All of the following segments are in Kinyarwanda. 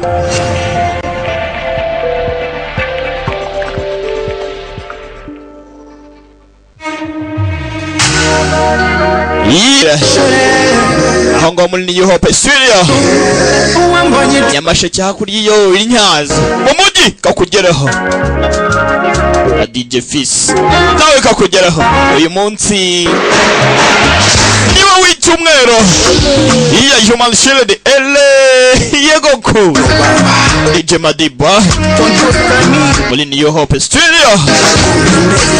Yeah. Aho ngaho muri New Hope Studio, Nyamasheke, hakurya iyo Intyazo mu mujyi, kakugeraho na DJ Fis nawe kakugeraho. Uyu munsi niba w'icyumweru, iya Human Shield ele yegoku DJ Madiba muri New Hope Studio.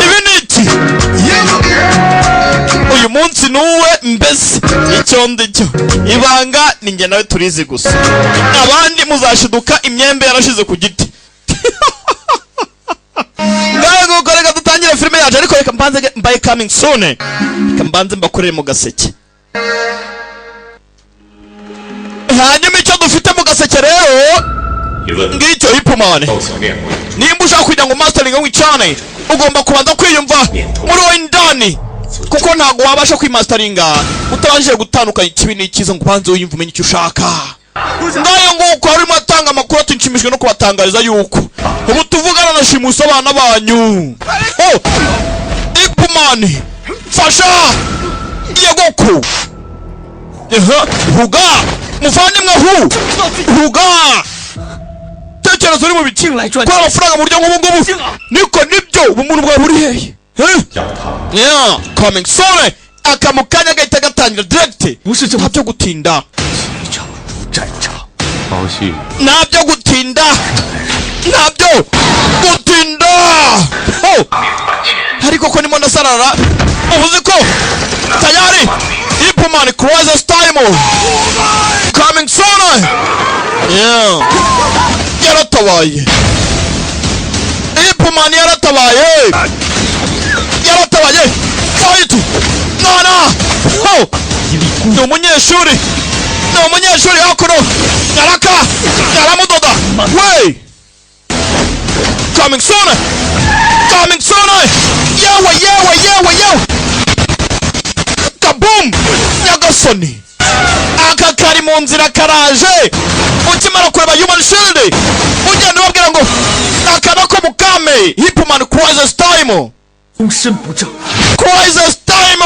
Ibi ni iki? Uyu munsi nuwe mbese icyo ndicyo, ibanga ni njye nawe turizi gusa, abandi muzashiduka imyembe yarashize ku giti. Ngaho nguko, reka dutangire filime yacu, ariko reka mbanze mbaye coming soon, reka mbanze mbakorere mu gaseke. Hanyuma icyo dufite mu gaseke rero ngicyo, Ip Man. Nimba ushaka kugira ngo mastering wicane, ugomba kubanza kwiyumva muri wowe indani, kuko ntabwo wabasha kwimasteringa utabashije gutandukanya ikibi n'icyiza, ngo ubanze wiyumve, umenye icyo ushaka. Ngayo nguko, harimo atanga amakuru ati: "Nshimishijwe no kubatangariza yuko ubu tuvugana na shimusa abana banyu." Oh, Ip Man, fasha yegoku. Aha, huga muvandimwe, hu huga, tekereza uri mu biki kora amafaranga mu buryo nk'ubu ngubu. Niko nibyo, ubumuntu bwawe buri hehe? Eh? Yeah, coming soon. Aka mu kanya gahita gatangira direct, nta byo gutinda. 包旭， Nta byo gutinda, nta byo gutinda. Oh! Ariko ko nimo ndasarara, ubuzi ko tayari Ip Man crisis time coming soon. Yeah, yaratabaye Ip Man, yaratabaye, yaratabaye. Fight nana. Oh! Ni umunyeshuri, ni umunyeshuri hakuno, yaraka yaramudoda we. Coming soon, coming soon. Yewe, yewe, yewe, yewe, kaboom! Nyagasoni, aka kari mu nzira karaje. Ukimara kureba Human Shield, ugenda ubabwira ngo aka nako mukame. Ip Man crisis time. 终身不正， Crisis time,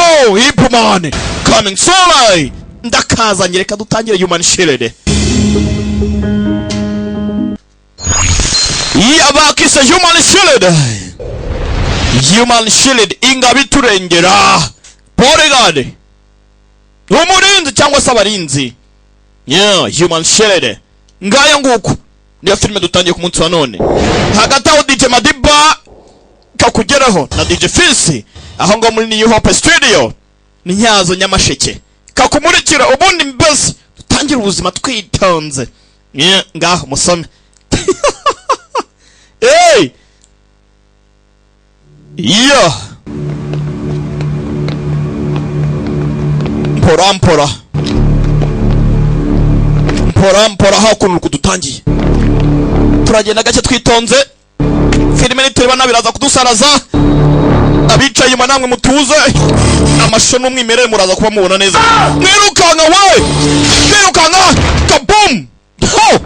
Ip Man coming soon. Ndakazanye, reka dutangire Human Shield. Yabakise Human Shield, Human Shield, ingabo iturengera, bodyguard, umurinzi cyangwa se abarinzi. Yeah, Human Shield. Ngayo nguko, niyo filime dutangiye ku munsi wa none. Hagati aho DJ Madiba kakugeraho na DJ Fisi aho ngaho muri New Hope Studio, ni Ntyazo, Nyamasheke, kakumurikira. Ubundi mbese dutangire ubuzima twitonze. Yeah, ngaho musome. Hey! Iyo mpora mpora mpora mpora, hakuno uku dutangiye, turagenda gake twitonze. Filime nitureba nabi iraza kudusaraza. Abicaye inyuma namwe mutuze, amashusho n'umwimerere muraza kuba mubona neza. Mwirukanka we, mwirukanka, kabum! Ho,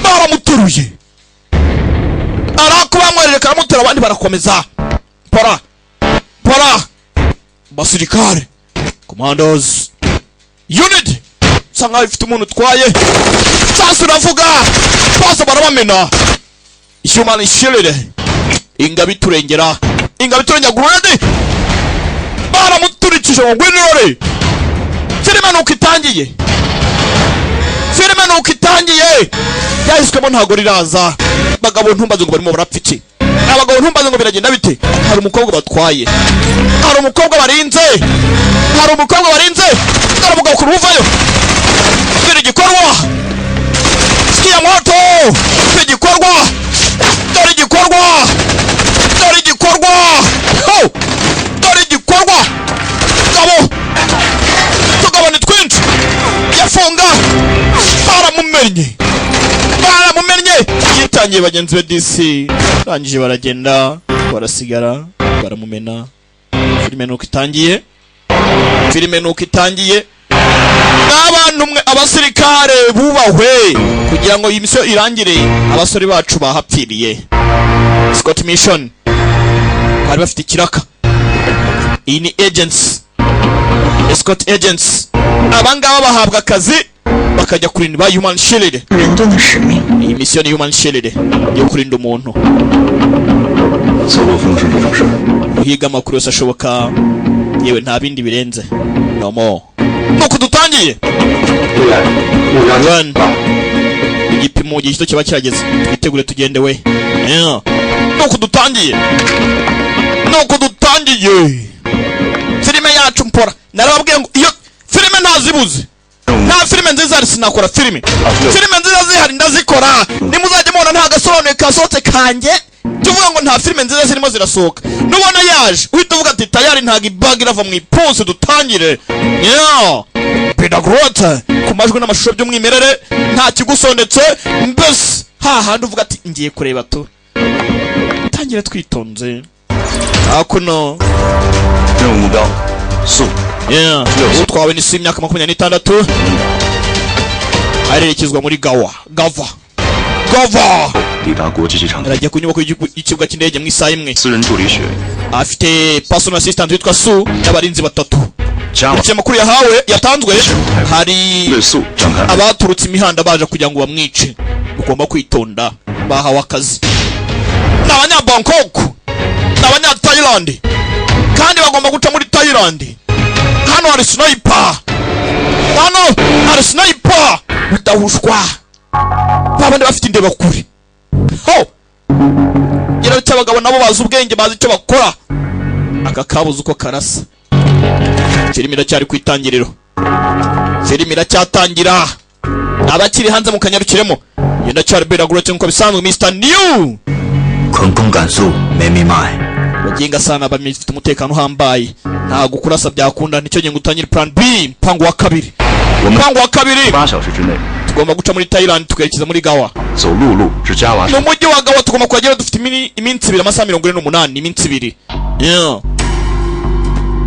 baramuteruye, arakubamwereka, aramutera, abandi barakomeza. Pora pora, basirikare, commandos unit usa nkaho ifite umuntu utwaye. Sasa uravuga bose barabamena. Human Shield, ingabo iturengera, ingabo iturengera. Grenade baramuturikije ngo ngwino. Filime nuko itangiye, filime nuko itangiye. Yahiswemo ntago riraza. Bagabo, ntumbaze ngo barimo barapfa iki. Abagabo, ntumbaze ngo biragenda bite. Hari umukobwa batwaye, hari umukobwa barinze, hari umukobwa barinze. Dore umugabo ukuntu uvayo. Dore igikorwa, sikia moto. Dore igikorwa, dore igikorwa, dore igikorwa. Ho! Dore igikorwa. Gabo, tugabo ni twinshi. Yafunga, baramumennye, baramumennye. Yitangiye bagenzi be disi, barangije baragenda, barasigara baramumena. Filime nuko itangiye, filime nuko itangiye. N'abantu mwe, abasirikare bubahwe. Kugira ngo iyi misiyo irangire, abasore bacu bahapfiriye. Scott Mission bari bafite ikiraka. Iyi ni agency, escort agents. Abangaba bahabwa akazi bakajya kurinda ba human shield. 人盾的使命。 Iyi misiyo ni human shield yo kurinda umuntu. 走漏风声这种事儿， Guhiga amakuru yose ashoboka, yewe nta bindi birenze, no more. Nuko dutangiye. 未来目标 Run. Igipimo igihe gito kiba kirageze, twitegure tugende we. Yeah. Nuko dutangiye, nuko dutangiye filime yacu. Mpora narababwiye ngo iyo filime ntazibuze, nta filime nziza hari sinakora filime. Filime nziza zihari ndazikora. Nimuzajya mubona nta gasobanuye kasohotse kanjye, tuvuga ngo nta filime nziza zirimo zirasohoka. Nubona yaje uhita uvuga ati tayari, ntabwo ibaga irava mu ipusi. Dutangire. Yeah. Pedagrote ku majwi n'amashusho by'umwimerere, nta kigusondetse, mbese hahandi uvuga ati ngiye kureba tu. Tangire twitonze hakuno. 任务目标速 Yeah. Utwawe n'isi y'imyaka 26 arerekezwa muri Gawa Gava Gava. 抵达国际机场。 Arajya ku nyubako y'ikibuga cy'indege mu isaha imwe. 私人助理雪 Afite personal assistant witwa Su n'abarinzi batatu. 加 Ukurikije amakuru yahawe yatanzwe, hari 对速展开。 abaturutse imihanda baje kugira ngo bamwice. Mugomba kwitonda, bahawe akazi ni abanya Bangkok, ni abanya Thailand, kandi bagomba guca muri Thailand. Hano hari sniper, hano hari sniper bidahushwa, babandi bafite indebakure ho gira cy'abagabo, nabo bazi ubwenge, bazi icyo bakora. Aka kabuze uko karasa. Filime iracyari ku itangiriro, filime iracyatangira. Abakiri hanze mukanyarukiremo. Yenda cyari Bera nk'uko bisanzwe, Mr New. 空空感速没密码。 Bagenga sana, bafite umutekano uhambaye, ntabwo kurasa byakunda. Nicyo gihe ngo utangire plan B, mpango wa kabiri, mpango wa kabiri. 8小时之内 Tugomba guca muri Thailand tukerekeza muri Gawa. 走陆路至加瓦 Mu mujyi wa Gawa tugomba kuhagera dufite iminsi 2, amasaha 48, iminsi 2. Yeah.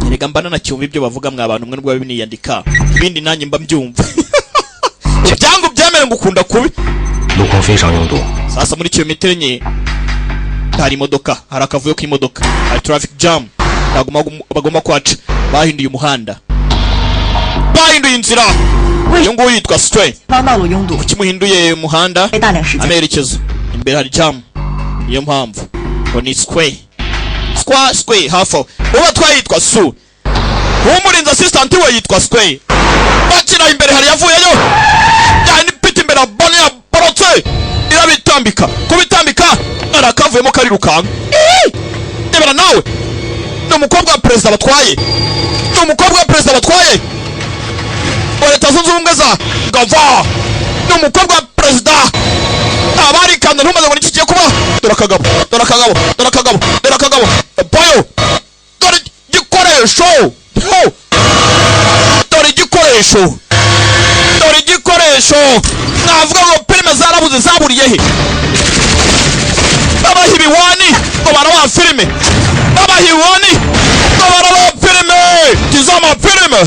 Erega mba nanacyumva ibyo bavuga mwa bantu mwe, nubwo biniyandika, ibindi nanjye mba mbyumva. Ibyango byemere ngo ukunda kubi. 路况非常拥堵， Sasa muri kilometero 4 hari imodoka, hari akavuyo k'imodoka, hari traffic jam, ntabwo bagomba kwaca. Bahinduye umuhanda, bahinduye inzira. Uyu nguyu yitwa Stray. 方道路拥堵， Kuki muhinduye umuhanda? 费大量时间。 Amerekezo imbere hari jam, niyo mpamvu ngo ni square square square hafi aho. Uwo atwaye yitwa Su, umurinzi assistant we yitwa Square. Bakira imbere hari yavuyeyo yani pita imbere ya bone ya borotse irabitambika, kubitambika arakavuyemo karirukanka. Ih! Rebera nawe, ni umukobwa wa perezida batwaye, ni umukobwa wa perezida batwaye wa Leta Zunze Ubumwe za Gava, ni umukobwa wa perezida. Abarikanda ntumaze ngo niki kigiye kuba. Dore akagabo, dore akagabo, dore akagabo, dore akagabo bayo, dore igikoresho ho, dore igikoresho, dore igikoresho. Navuga ngo filime zarabuze, zaburiye he? Babaha ibiwani ngo barabaha filime, babaha ibiwani ngo barabaha filime. Tizama filime,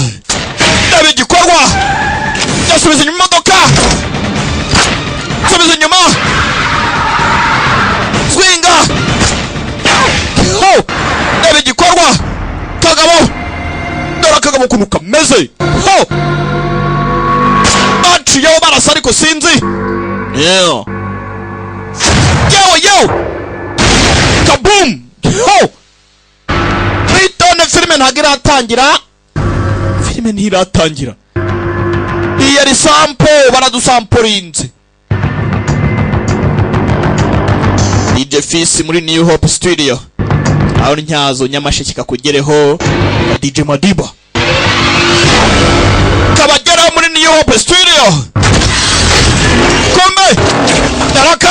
reba igikorwa. Yasubiza inyuma imodoka, subiza inyuma, swinga ho. Reba igikorwa kagabo, dore akagabo ukuntu kameze ho. Baciyeho barasa, ariko sinzi. Yewe yewe yewe, kaboom ho! Mwitonde, filime ntabwo iratangira, filime ntiratangira. Iyi yari sample, baradusampurinze. DJ Fisi muri New Hope Studio, aho Ntyazo Nyamasheke kakugereho na DJ Madiba kabageraho muri New Hope Studio. Kumbe daraka,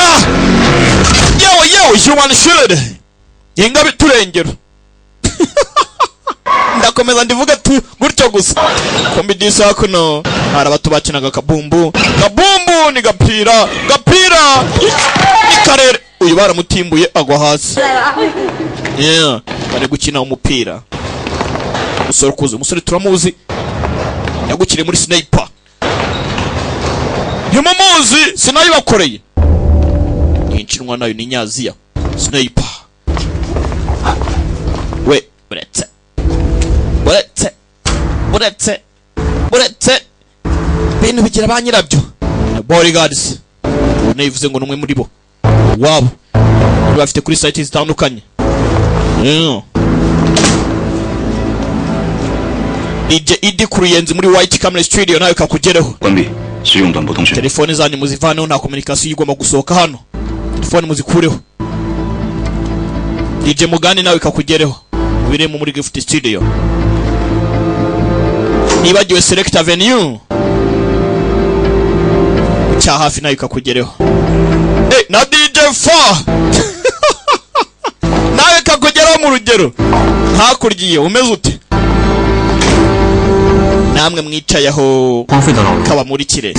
yewe yewe, human shield ingabe turengera. Ndakomeza ndivuga tu gutyo gusa. Kumbe disi hakuno hari abato bakinaga kabumbu. Kabumbu ni gapira, gapira ni karere. Uyu baramutimbuye agwa hasi. Yeah, bari gukina umupira. Umusore ukuze, umusore turamuzi. Yagukiriye muri Sniper, ntimumuzi? Sinayibakoreye, ni inshinwa nayo, ni Nyaziya. Sniper we, uretse, uretse, uretse, uretse, ibintu bigira ba nyirabyo. Bodyguards nayivuze ngo ni umwe muri bo wabo bari bafite kuri site zitandukanye. DJ Idi ku Ruyenzi muri White Camera Studio, nawe kakugereho. 关闭，使用短波通讯。 Telefone zanyu muzivaneho, nta communication igomba gusohoka hano, telefone muzikureho. DJ Mugani nawe kakugereho mubiremo muri Gift Studio. Nibagiwe Select Avenue cya hafi, nawe kakugereho. Na DJ Fa nawe kakugeraho mu rugero hakurya iyo umeze ute, namwe mwicaye aho. 荒废的老楼， Kabamurikire.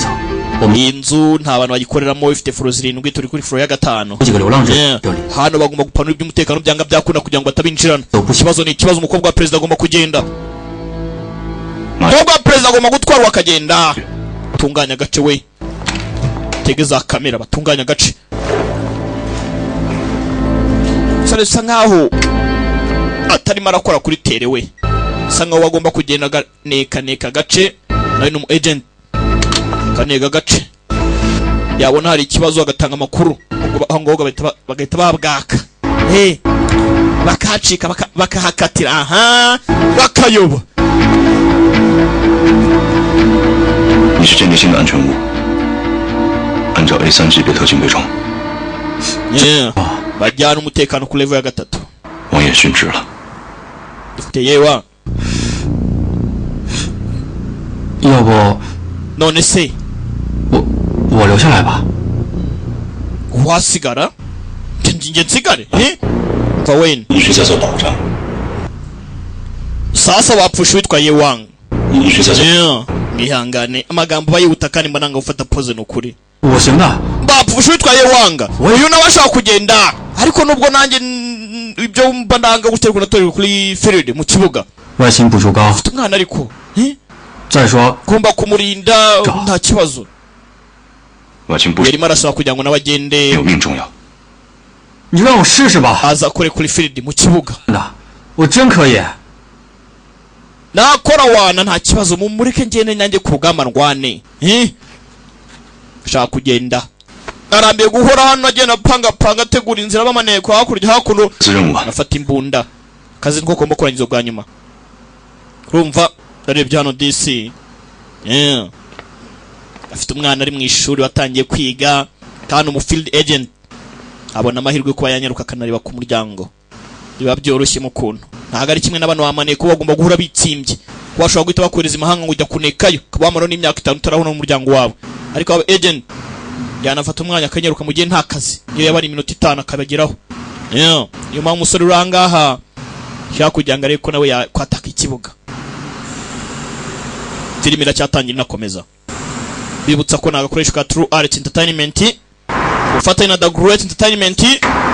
Iyi nzu nta bantu bayikoreramo, ifite floor zirindwi, turi kuri floor ya gatanu. 有几个流浪者 Yeah. 这里。 Hano bagomba gupanura iby'umutekano byanga byakunda kugira ngo batabinjirana. Ikibazo ni ikibazo, umukobwa wa perezida agomba kugenda, umukobwa wa perezida agomba gutwarwa akagenda. Tunganya agace we, tege za kamera, batunganya agace. Sare bisa nkaho atarimo arakora kuri terrain we, bisa nkaho agomba kugenda aganeka agace. Nawe ni umu agent, kaneka agace, yabona hari ikibazo agatanga amakuru. Ubwo aho ngaho bagahita babwaka. Hey, bakahacika, bakahakatira, aha bakayoba. 你是建立新的安全屋，按照 A 3级别特警伪装。 Yeah. Bajyana umutekano ku level ya gatatu. 王爷殉职了。 Dufite yewa. 要不 None se 我留下来吧？ wasigara? Njye nsigare, eh? Mva wene. 你是在做保障， Sasa wapfusha witwa Yewang. 你是在做。 Yeah. Mwihangane, amagambo bayihuta kandi mba nanga gufata pause, ni ukuri. 我行的， Bapfusha witwa Yewanga, uyu nawe ashaka kugenda, ariko nubwo nanjye ibyo mba nanga guterwa natorerwa kuri field, mu kibuga. 外勤补助高。 Ufite umwana ariko, eh? 再说 Ngomba kumurinda, nta kibazo. 外勤不是 Yarimo arasaba kugira ngo nawe agende. 有命重要。 你就让我试试吧。 Aza akore kuri field, mu kibuga. 的，我真可以。 Nakora wana, nta kibazo, mumureke ngende nanjye ku rugamba ndwane, eh? Ashaka kugenda, arambiye guhora hano agenda apangapanga, ategura inzira bamaneko hakurya hakuno. 自任务吧。 Afata imbunda, akazi niko kagomba kurangiza bwa nyuma. Urumva arebye hano DC, yeah. Afite umwana ari mu ishuri watangiye kwiga, kandi umu field agent abona amahirwe yo kuba yanyaruka akanareba ku muryango, biba byoroshye mu kuntu. Ntabwo ari kimwe n'abantu bamaneye kuba bagomba guhora bitsimbye, kuba bashobora guhita bakohereza imahanga ngo ujya kunekayo, ukaba wamaraho n'imyaka 5 utarabona n'umuryango wawe. Ariko aba agent yanafata umwanya akanyaruka mu gihe nta kazi, niyo yaba ari iminota 5 akabageraho. Yeah. Niyo mpamvu umusore uri ahangaha ashaka kugira ngo arebe ko nawe yakwataka ikibuga. Filime iracyatangira, inakomeza. Bibutsa ko ni agakoresho ka True Art Entertainment ubufatanye na The Great Entertainment.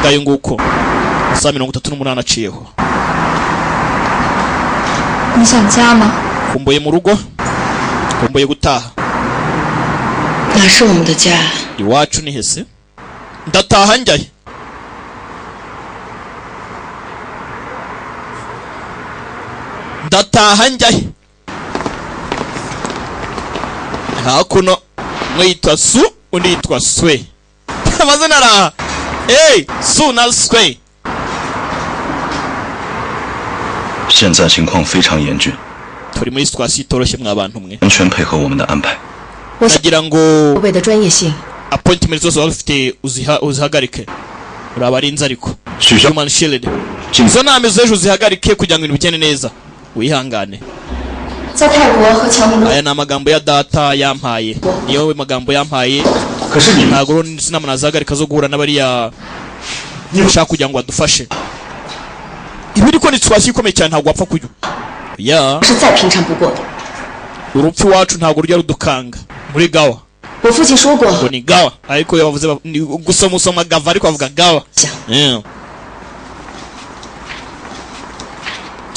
Ngayo nguko, saa 38 aciyeho. 你想家吗？ Kumbuye mu rugo, kumbuye gutaha. 哪是我们的家？ Iwacu ni hese? Ndataha njyahe? Ndataha njyahe? Hakuno umwe yitwa Su, undi yitwa Swe, amazina araha. Ey, Su na Swe. 现在情况非常严峻， Turi muri situation itoroshye mwa bantu mwe. 完全配合我们的安排。 Nagira ngo 后备的专业性， appointment zose waba ufite uzihagarike, urabarinze ariko. 取消 Human shield. 进 Izo nama z'ejo uzihagarike kugira ngo ibintu bigende neza, wihangane. 在泰国和强盟的 Aya ni amagambo ya data yampaye, niyo magambo yampaye. 可是你们 Ntabwo rero izi nama nazihagarika zo guhura n'abariya bashaka kugira ngo badufashe. Ibi ariko ni situation ikomeye cyane, ntabwo wapfa kujya ya. 是再平常不过的。 Urupfu iwacu ntabwo rujya rudukanga muri gawa. 我父亲说过， Ngo ni gawa, ariko iyo bavuze ni gusoma usoma gava, ariko bavuga gawa. 想 Yeah.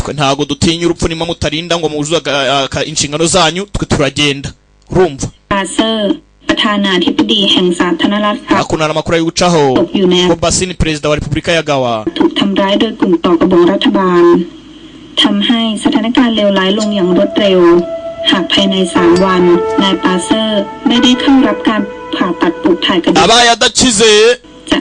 Twe ntago dutinya urupfu, nima mutarinda ngo muzuze inshingano zanyu, twe turagenda, urumva? ปาเซอร์ ประธานาธิบดีแห่งสาธารณรัฐครับ Hakuno hari amakuru ari gucaho ตกอยู่ใน ko Basini, perezida wa repubulika ya Gawa, ถูกทำร้ายโดยกลุ่มต่อกระบงรัฐบาลทำให้สถานการณ์เลวร้ายลงอย่างรวดเร็ว หากภายในสามวัน นายปาเซอร์ไม่ได้เข้ารับการผ่าตัดปลูกถ่ายกระดูก abaye adakize,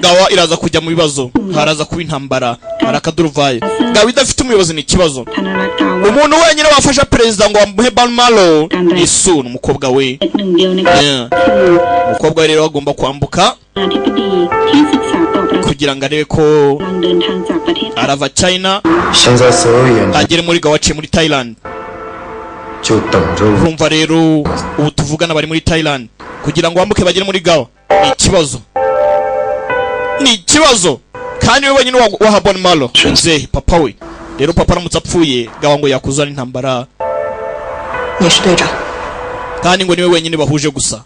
Gawa iraza kujya mu bibazo, haraza kuba intambara, hari akaduruvayo. Gawa idafite umuyobozi ni ikibazo. ธนรัฐกาว่า Umuntu wenyine wafasha perezida ngo amuhe bone marrow ni Su, ni umukobwa we. หนึ่งเดียวใน Yeah. คือ Umukobwa we rero agomba kwambuka ประธานาธิบดีที่ศึกษาต่อประ kugira ngo arebe ko กำลังเดินทางจากประเทศ arava China 现在所有眼睛 agere muri Gawa aciye muri Thailand. 就等着我。 Urumva rero, ubu tuvugana bari muri Thailand. Kugira ngo bambuke bagere muri Gawa ni ikibazo, ni ikibazo, kandi we wenyine waha bone marrow ze papa we. Rero papa aramutse apfuye, Gawa ngo yakuzana intambara. 你是队长， Kandi ngo niwe wenyine bahuje gusa,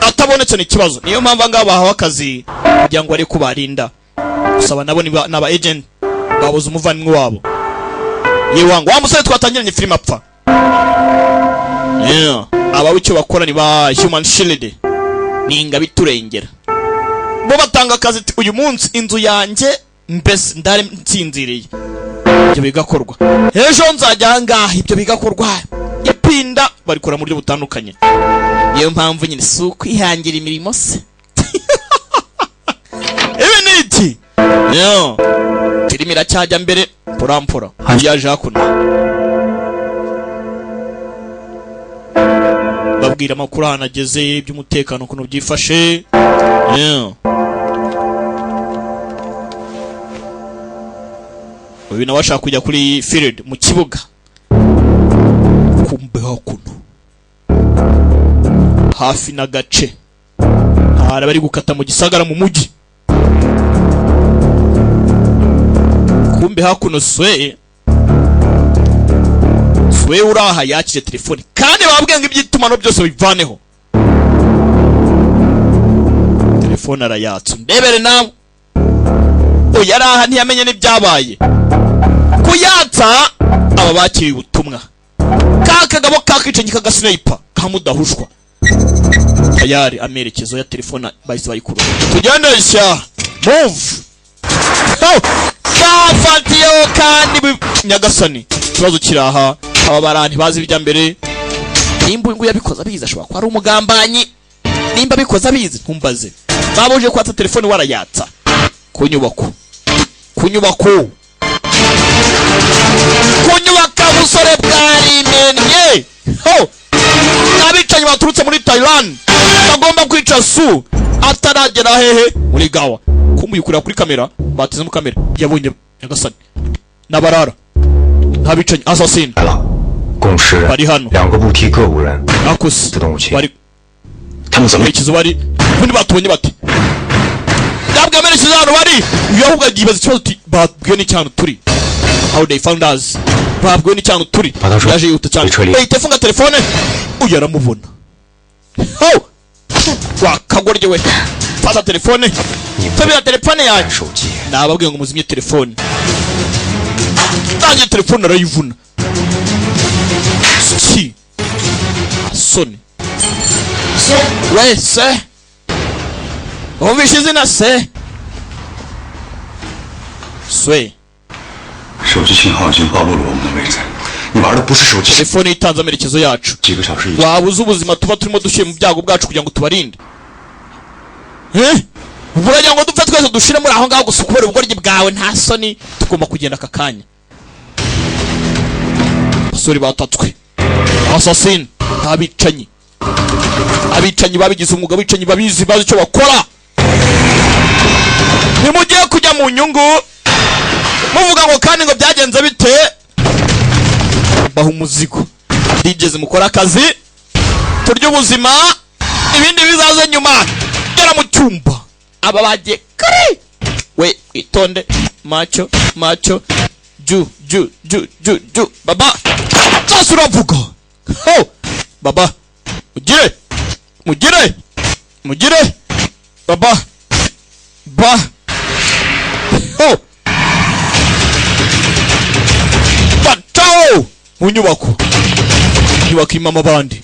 atabonetse ni ikibazo. Niyo mpamvu angaba bahawe akazi kugira ngo arebe ko barinda gusa. Aba nabo ni aba agent babuze umuvandimwe wabo yewe, ngo wa musore twatangiranye filime apfa. Yeah. Aba icyo bakora ni ba human shield, ni ingabo iturengera. Bo batanga akazi ati uyu munsi inzu yanjye mbese ndare nsinziriye, ibyo bigakorwa. Ejo nzajya ahangaha, ibyo bigakorwa. Ipinda barikora mu buryo butandukanye. Niyo mpamvu nyine si ukwihangira imirimo se, ibi ni iki? Yo, filime iracyajya mbere mpora yaje hakuno babwira amakuru ahantu ageze by'umutekano ukuntu byifashe. Yeah. Uyu nawe ashaka kujya kuri field, mu kibuga. Kumbe hakuno hafi n'agace hari abari gukata mu gisagara, mu mujyi. Kumbe hakuno swe swe uraha yakije telefone, kandi bababwiye ngo iby'itumanaho byose bivaneho. Telefone arayatsa, ndebere nawe. Uyu araha ntiyamenye n'ibyabaye. Kuyatsa, aba bakiriye ubutumwa ka kagabo kakicanyi k'agasniper kamudahushwa. Tayari amerekezo ya telefone bahise bayikurura. Tugendeshya move. Oh! Bafatiyeho kandi nyagasani, ikibazo kiri aha, aba bara ntibazi ibijya mbere. Nimba uyu nguyu yabikoze abizi, ashobora kuba ari umugambanyi. Nimba abikoze abizi, ntumbaze. Babuje kwatsa telefone, warayatsa ku nyubako, ku nyubako, ku nyubako. Busore bwarimennye ho, abicanyi baturutse muri Thailand bagomba kwica Su ataragera hehe? Muri Gawa. Kumuyukurira kuri kamera, bateze mu kamera, yabonye nyagasani n'abarara ntabicanyi assassin 来了，共十人， bari hano. 两个步梯各五人， Akusi 自动武器。 bari 他们怎么 amerekezo bari ubundi batubonye bate? Ntabwo amerekezo ahantu bari. Uyu ahubwo yibaza ikibazo uti babwiwe n'icyantu turi, how they found us, babwiwe n'icyantu turi. Yaje yihuta cyane, bahita ifunga telefone. Uyu aramubona. Ho wakagorye we, fata telefone, tabira telefone yanjye. 手机， Nababwiye ngo muzimye telefone. Tangiye telefone arayivuna. Ki soni we se wumvishe izina se swe. 手机信号已经暴露了我们的位置。你玩的不是手机， Telefone yitanze amerekezo yacu. 几个小时以前， Waba uzi ubuzima tuba turimo dushyira mu byago bwacu kugira ngo tubarinde? Eh? Buragira ngo dupfe twese dushire muri aho ngaho gusa kubera ubugoryi bwawe, nta soni? Tugomba kugenda aka kanya. Abasore batatswe, assassin, abicanyi, abicanyi babigize umwuga, abicanyi babizi, bazi icyo bakora. Ntimugiye kujya mu nyungu muvuga ngo kandi ngo byagenze bite? Baha umuzigo digeze, mukora akazi, turye ubuzima, ibindi bizaze nyuma. Gera mu cyumba, aba bagiye kare. We witonde, macho macho ju ju ju ju ju baba sasa uravuga ho baba, mugire mugire mugire baba ba ho. Mu nyubako, inyubako irimo amabandi,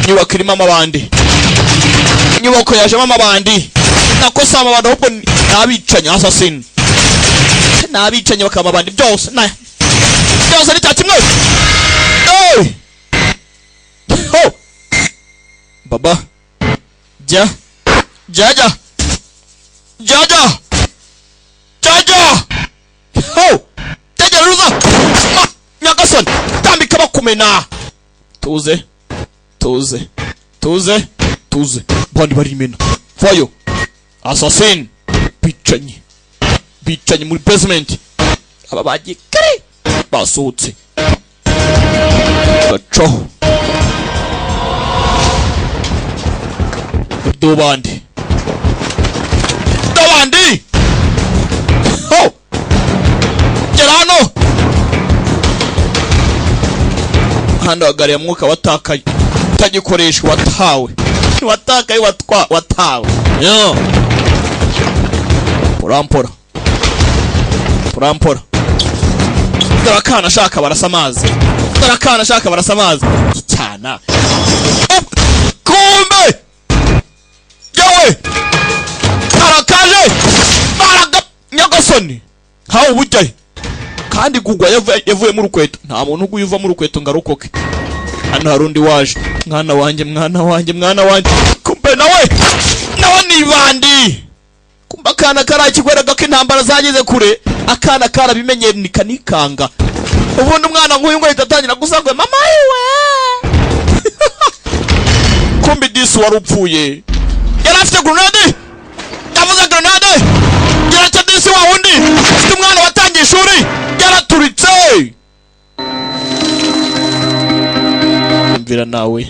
inyubako irimo amabandi, inyubako yajemo amabandi. Nako si amabandi, ahubwo ni abicanyi, assassin, ni abicanyi bakaba amabandi. Byose na byose ni cya kimwe. Hey! Ho! Baba jya jya jya jya jya jya jya ho jya jya ruza. Ma! Nyagasani, tambika bakumena. Tuze, tuze, tuze, tuze. Bandi barimena fayo, assassin, bicanyi, bicanyi muri basement. Aba bagiye kare, basohotse bacaho dobandi dobandi. Ho, gera hano. Umuhanda wa gari ya mwuka watakaye, utagikoreshwa, watawe, watakaye, watwa, watawe yo. Porampora, porampora. Dore akana ashaka barasa amazi, dore akana ashaka barasa amazi cyana. Kumbe yewe karakaje baraga. Nyagasani, nkawe ubujyahe kandi kugwa yavuye mu rukweto. Nta muntu uguye uva mu rukweto ngo arokoke. Hano hari undi waje. Mwana wanjye, mwana wanjye, mwana wanjye. Kumbe nawe, nawe ni bandi. Kumbe akana karakigweraga ko intambara zageze kure. Akana karabimenye nikanikanga. Ubundi umwana nk'uyu ngo ahita atangira gusagwa mama yiwe. Kumbe disi wari upfuye yari afite grenade, yavuze grenade yaracya. Disi wa wundi ufite umwana watangiye ishuri yaraturitse. Mvira nawe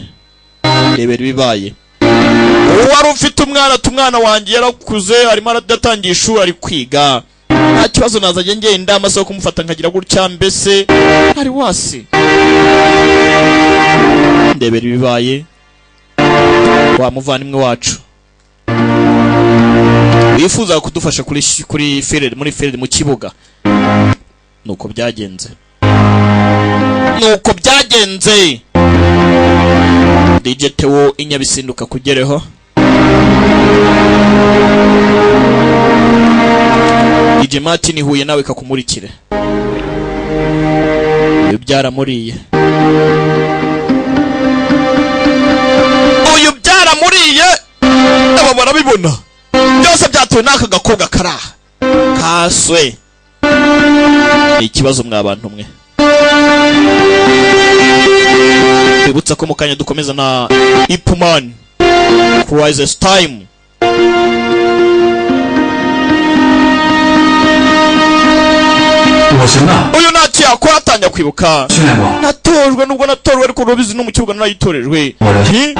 rebera ibibaye. Uwari ufite umwana ati umwana wanjye yarakuze, arimo aradatangiye ishuri, ari kwiga, nta kibazo, nazajya ngenda amasaha yo kumufata nkagira gutya. Mbese ari wasi. Ndebera ibibaye wa muvandimwe wacu wifuza kudufasha kuri field, muri field, mu kibuga. Nuko byagenze, nuko byagenze. DJ Theo inyabisinduka kugereho. DJ Martin Huye nawe kakumurikire. Uyu byaramuriye, uyu byaramuriye. Aba barabibona byose byatuwe n'aka gakobwa karaha kaswe. Ni ikibazo mwa bantu mwe. Twibutsa ko mu kanya dukomeza na Ip Man Crisis Time. 我行的， Uyu ntacyo yakora, atangira kwibuka. 训练过。 Natojwe, nubwo natojwe ariko urabizi no mu kibuga narayitorejwe. Hi?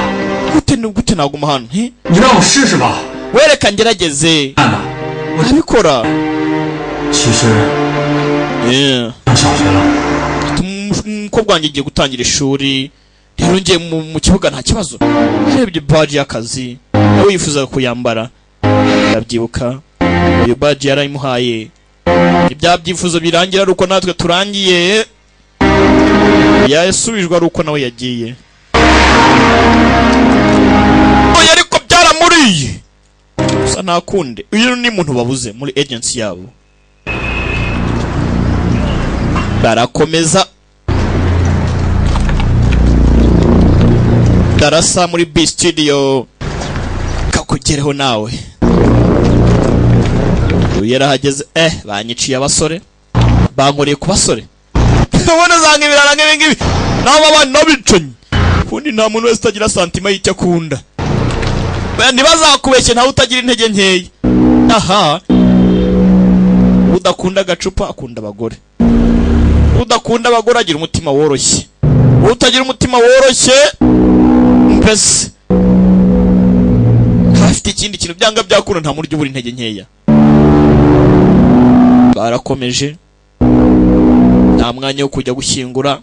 Gute ni gute naguma hano? Hi? 你让我试试吧。 Wereka ngerageze. 看吧， Nabikora. 其实 Yeah. 上小学了， Umukobwa wanjye agiye gutangira ishuri, rero ngiye mu kibuga nta kibazo. Urebye baji y'akazi nawe yifuzaga kuyambara, ndabyibuka uyu baji yarayimuhaye. Ibya byifuzo birangira ari uko natwe turangiye, yasubijwe ari uko nawe yagiye. Oya, ariko byaramuriye gusa ntakunde. Uyu ni muntu babuze muri agency yabo. Barakomeza darasa muri B Studio kakugereho nawe. Uyu yarahageze. Banyiciye abasore, bankoreye ku basore. Ubona usanga ibirara nk'ibi ngibi nabo abana n'abicanyi. Ubundi nta muntu wese utagira sentiment y'icyo akunda. Ntibazakubeshye, ntawe utagira intege nkeya. Aha, udakunda agacupa akunda abagore, udakunda abagore agira umutima woroshye, utagira umutima woroshye mbese ntafite ikindi kintu. Byanga byakunda nta muryo ubura intege nkeya. Barakomeje, nta mwanya wo kujya gushyingura.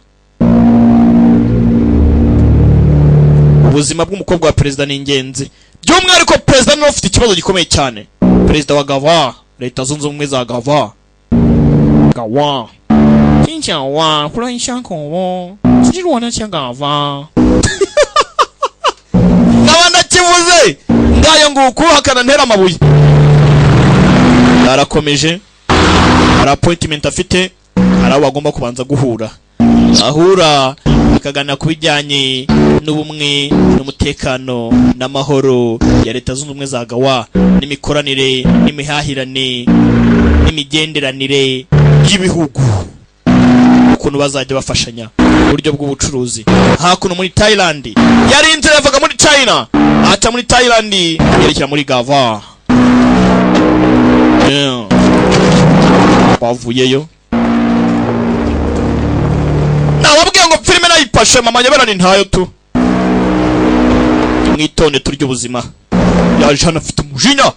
Ubuzima bw'umukobwa wa perezida ni ingenzi, by'umwihariko perezida niwe ufite ikibazo gikomeye cyane, perezida wa Gava, Leta Zunze Ubumwe za Gava. Gawa 心想哇，忽然想口哦，其实我呢想gava nkaba ndakivuze ngayo nguku hakana ntera amabuye. Arakomeje, hari appointment afite, hari abo agomba kubanza guhura, ahura akaganira ku bijyanye n'ubumwe n'umutekano n'amahoro ya Leta Zunze Ubumwe za Gawa, n'imikoranire n'imihahirane n'imigenderanire y'ibihugu, ukuntu bazajya bafashanya mu buryo bw'ubucuruzi. Hakuno muri Thailand, yari inzira yavaga muri China aca muri Thailand yerekera muri Gava. Yeah. Bavuyeyo, nawabwiye ngo filime nayipashe mama nyabera ni ntayo tu. Mwitonde turya ubuzima. Yaje hano afite umujinya,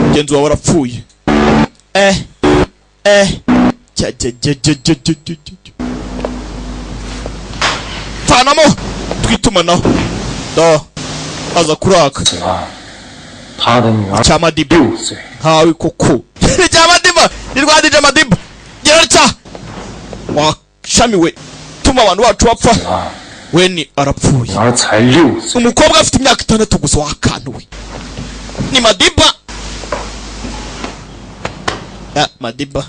mugenzi wawe arapfuye. Eh eh, cya cya cya cya cya cya cya cya, vanamo twitumanaho da aza kuraka. 他的女儿 Cya Madiba. 6岁， Nkawe koko, cya Madiba ni rwa DJ Madiba gerarya washamiwe tuma abantu bacu bapfa. Weni arapfuye. 女儿才6岁。 Umukobwa afite imyaka 6 gusa, wakantuwe ni Madiba ya Madiba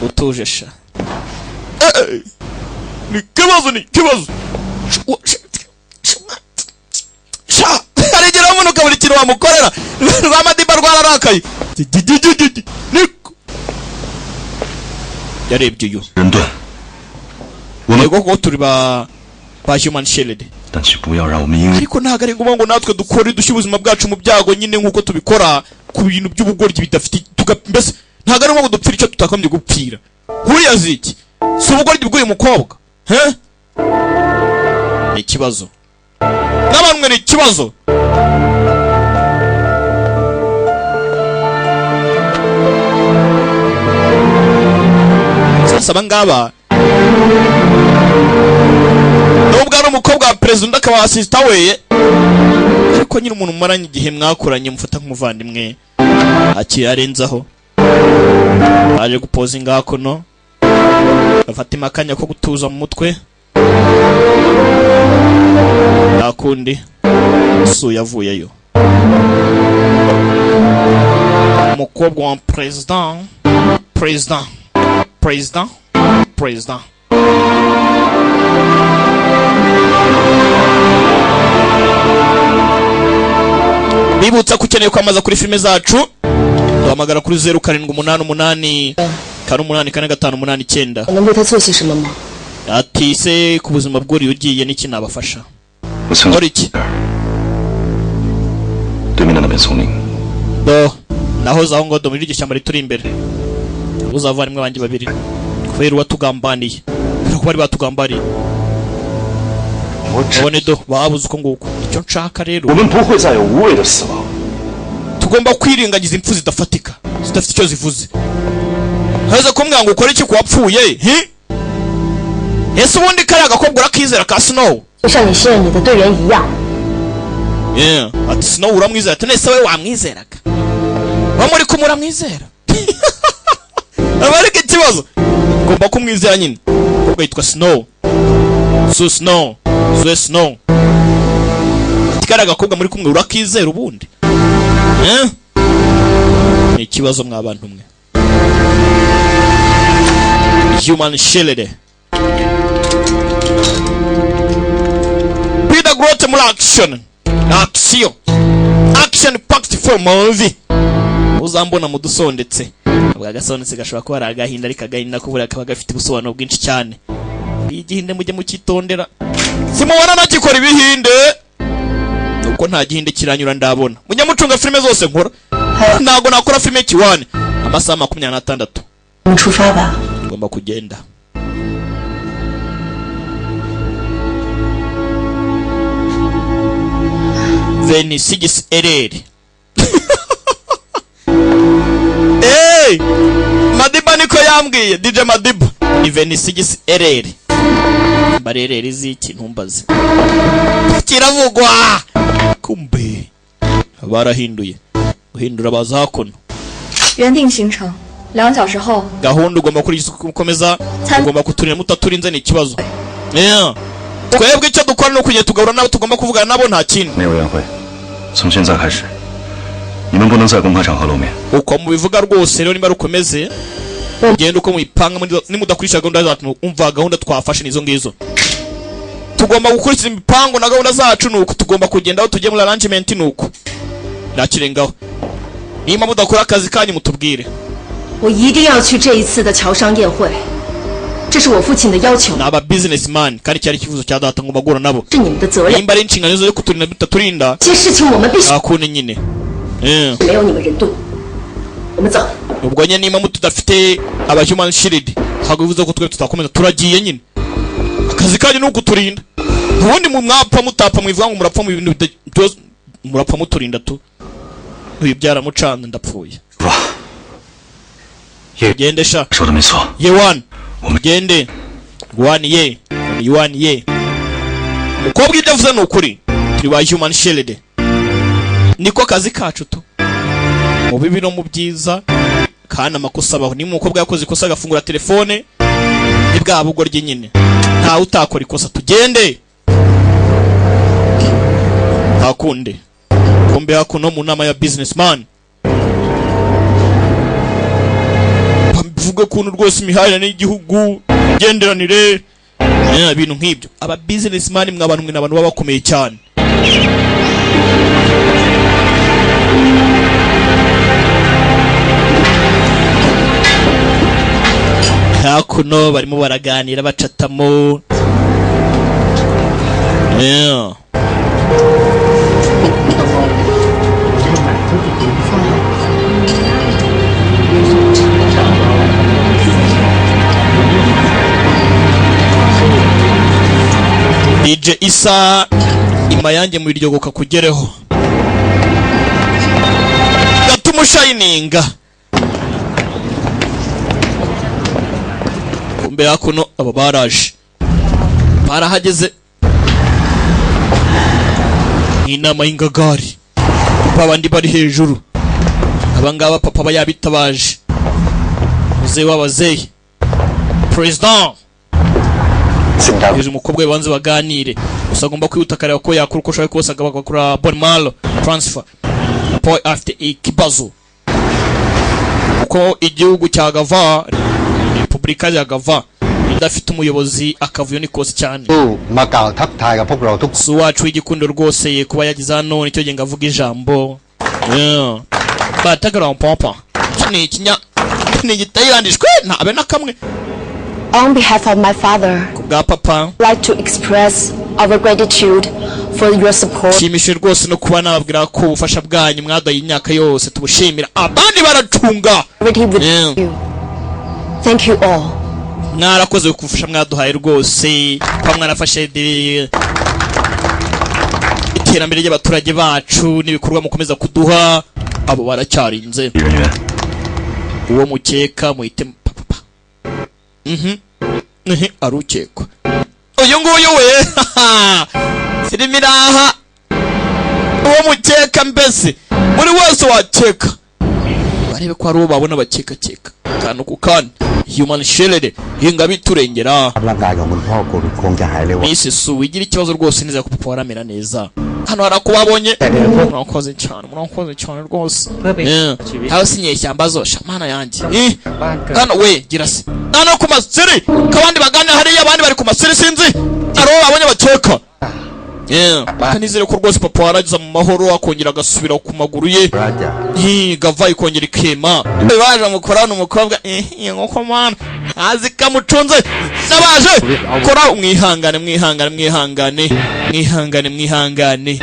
utuje sha. Eh, eh, ni kibazo, ni kibazo sha. Arigera umuntu ukabura ikintu wamukorera. Rwa Madiba rwararakaye. Niko yarebye uyu. 人盾，我们 Yego, kuko turi ba human shield. 但请不要让我们因为 Ariko ntabwo ari ngombwa ngo natwe dukore dushyire ubuzima bwacu mu byago nyine nk'uko tubikora ku bintu by'ubugoryi bidafite mbese ntabwo ari ngombwa ngo dupfire icyo tutakagombye gupfira. Nkuriya ziki si ubugoryi bw'uyu mukobwa he? Ni ikibazo n'abantu mwe, ni ikibazo. Sasa aba ngaba, nubwo ari umukobwa wa perezida, undi akaba assistant we, ariko nyine umuntu mumaranye igihe mwakuranye mufata nk'umuvandimwe akiri arenzaho aje gupozinga hakuno, bafata akanya ko gutuza mu mutwe. Nta kundi su yavuyeyo. Umukobwa wa perezida, perezida, perezida, perezida. Bibutsa ko ukeneye kwamaza kuri filime zacu, duhamagara kuri 0788 4 8 4 5 8 9. 我能为他做些什么吗？ Ati se ku buzima bw'uriya ugiye n'iki nabafasha? 我曾 Nkora iki? 对面的那片丛林， Do nahoze aho ngo do muri iryo shyamba rituri imbere, uzavandimwe banjye babiri kubera uwatugambaniye, kubera ko bari batugambaniye. 我只 Ubone do babuze uko nguko icyo nshaka rero. 我们不会再有无谓的死亡。 Tugomba kwirengagiza impfu zidafatika, zidafite icyo zivuze. Ntaze kumbwira ngo ukore iki ku wapfuye hi? Ese ubundi kariya gakobwa urakizera ka Snow? 就像你信任你的队员一样。 Yeah. Ati Snow uramwizera? Ati nese we wamwizeraga wa muri kumwe uramwizera? Aba ariko ikibazo ugomba kumwizera nyine. Umukobwa yitwa Snow, Su Snow, Sue Snow. Ati kariya gakobwa muri kumwe urakizera ubundi? Eh? Ni ikibazo mwa bantu mwe. Human Shield, Peter Grote muri action, action, action packed for movie. Uzambona mu dusondetse, ubwo agasondetse gashobora kuba ari agahinda, ariko agahinda ko buriya kaba gafite ubusobanuro bwinshi cyane. Igihinde mujye mukitondera, simubona nagikora ibihinde nuko nta gihinde kiranyura ndabona. Mujye mucunga filime zose nkora, ntabwo nakora filime kiwani amasaha 26. 我们出发吧。 Ngomba kugenda. 26 ereri. Hey! Madiba niko yambwiye, DJ Madiba ni 26 ereri barereri ziki ntumbaze kiravugwa. Kumbe barahinduye guhindura baza hakuno. 原定行程， 2小时后 Gahunda ugomba gukomeza, ugomba kuturinda. Mutaturinze ni ikibazo. Yeah. Twebwe icyo dukora ni ukugenda tugahura nabo tugomba kuvugana nabo, nta kindi. 没有宴会，从现在开始，你们不能在公开场合露面。 Uko mubivuga rwose rero, niba rukomeze mugende uko muyipanga, nimudakurikira gahunda zacu. Umva, gahunda twafashe nizo ngizo, tugomba gukurikiza imipango na gahunda zacu, nuko tugomba kugenda aho tugiye muri arrangement, nuko ntakirengaho. Niba mudakora akazi kanyu mutubwire. 我一定要去这一次的侨商宴会，这是我父亲的要求， Ni aba businessman, kandi cyari icyifuzo cya data ngo bagura nabo. 是你们的责任。 Nimba ari inshingano zo kuturinda mutaturinda, 这些事情我们必须 nta kundi nyine. 没有你们人多。我们走。 Ubwo nyine niba tudafite aba human shield, ntabwo bivuze ko twe tutakomeza. Turagiye nyine, akazi kanyu ni ukuturinda. Ubundi mu mwapfa mutapfa, mwivuga ngo murapfa mu bintu murapfa muturinda tu. Uyu byaramucanze, ndapfuye, gende sha. 说的没错， Ye wan, gende wani ye wani ye. Umukobwa ibyo avuze ni ukuri, turi ba human shield, niko kazi kacu tu, mu bibi no mu byiza. Kandi amakosa abaho, niba umukobwa yakoze ikosa agafungura telefone, ni bwa bugoryi nyine, ntawe utakora ikosa. Tugende ntakunde. Kumbe hakuno mu nama ya businessman bavuga ukuntu rwose imihahirane y'igihugu, imigenderanire, ibintu nk'ibyo. Aba businessman mwe abantu mwe ni abantu baba bakomeye cyane. Hakuno barimo baraganira bacatamo. Yeah. DJ Isa imayange mu biryogo kakugereho gatumushayininga. Kumbe hakuno aba baraje, barahageze inama y'ingagari, babandi bari hejuru, abangaba papa aba yabitabaje, muzehe w'abazehe, president hejuru, umukobwa we banze baganire. Gusa agomba kwihuta akareba ko yakora uko ashoboye kose agakora bone marrow transfer. Paul afite ikibazo kuko igihugu cya Gava, Repubulika ya Gava, idafite umuyobozi, akavuyo ni kose cyane. มากล่าวทักทายกับพวกเราทุก Si uwacu w'igikundo rwose ye kuba yagize hano, nicyo gihe ngo avuge ijambo. Yeah. Batagara papa, iki ni ikinya ni igitayilandishwe ntabe na kamwe. On behalf of my father, Ku bwa papa, I'd like to express our gratitude for your support nshimishije rwose no kuba nababwira ko ubufasha bwanyu mwaduhaye imyaka yose tubushimira. Abandi baracunga. with Yeah. you. Thank you all. Mwarakoze kubufasha mwaduhaye rwose, kuba mwarafashe iterambere ry'abaturage bacu n'ibikorwa mukomeza kuduha. Abo baracyarinze. 人员 Uwo mukeka muhite papa arukekwa uyu nguyu we filime iraha. Uwo mukeka mbese buri wese wakeka, barebe ko hari uwo babona bakekakeka akantu ku kandi. Human shield hinga biturengera. ร่างกายของคุณพ่อคุณคงจะหายเร็ว Miss Su, wigira ikibazo rwose, neza ko papa waramera neza. Hano hari ako babonye. Murakoze cyane, murakoze cyane rwose. Aho si inyeshyamba zosha mana yanjye. Hano we gira se hano ku masiri ko abandi bagana hariya, abandi bari ku masiri, sinzi hari uwo babonye bakeka. Kanizere ko rwose papa warageza mu mahoro, akongera agasubira ku maguru ye. ราจะ Hi, gava ikongera ikema. Baje mukorana umukobwa, nk'uko mana azi kamucunze n'abaje kora. Mwihangane, mwihangane, mwihangane, mwihangane, mwihangane.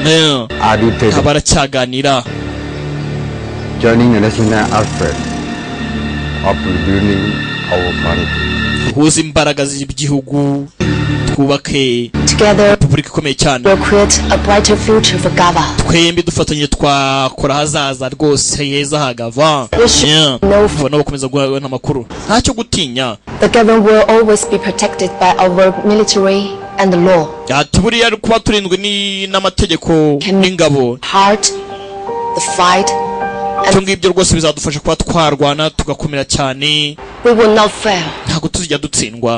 No. อาดีเท Aba baracyaganira. joining the national effort of rebuilding our country. Duhuze imbaraga z'igihugu, twubake Together, repubulika ikomeye cyane. we'll create a brighter future for Gava. Twembi dufatanyije twakora ahazaza rwose heza hagava. Yeah. Ubona bakomeza guhana amakuru, ntacyo gutinya. The government will always be protected by our military and the law. Ati buriya kuba turinzwe n'amategeko n'ingabo. Heart, the fight, Ibyo ngibyo rwose bizadufasha kuba twarwana tugakomera cyane. We will not fail. Ntabwo tuzijya dutsindwa,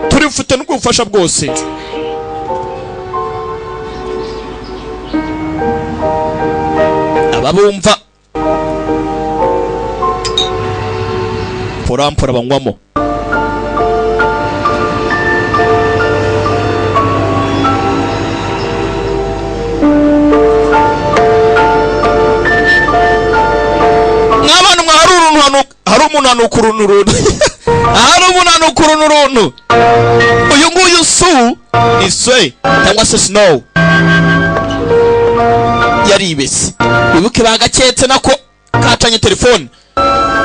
turifite n'ubwo bufasha bwose. Ababumva porampora banywamo. Mwabana mwa, hari uruntu hano, hari umunanuka uruntu runtu, hari umunanuka uruntu runtu. Uyu nguyu su ni swe cyangwa se snow yaribese. Wibuke bagaketse nako kacanye telefone,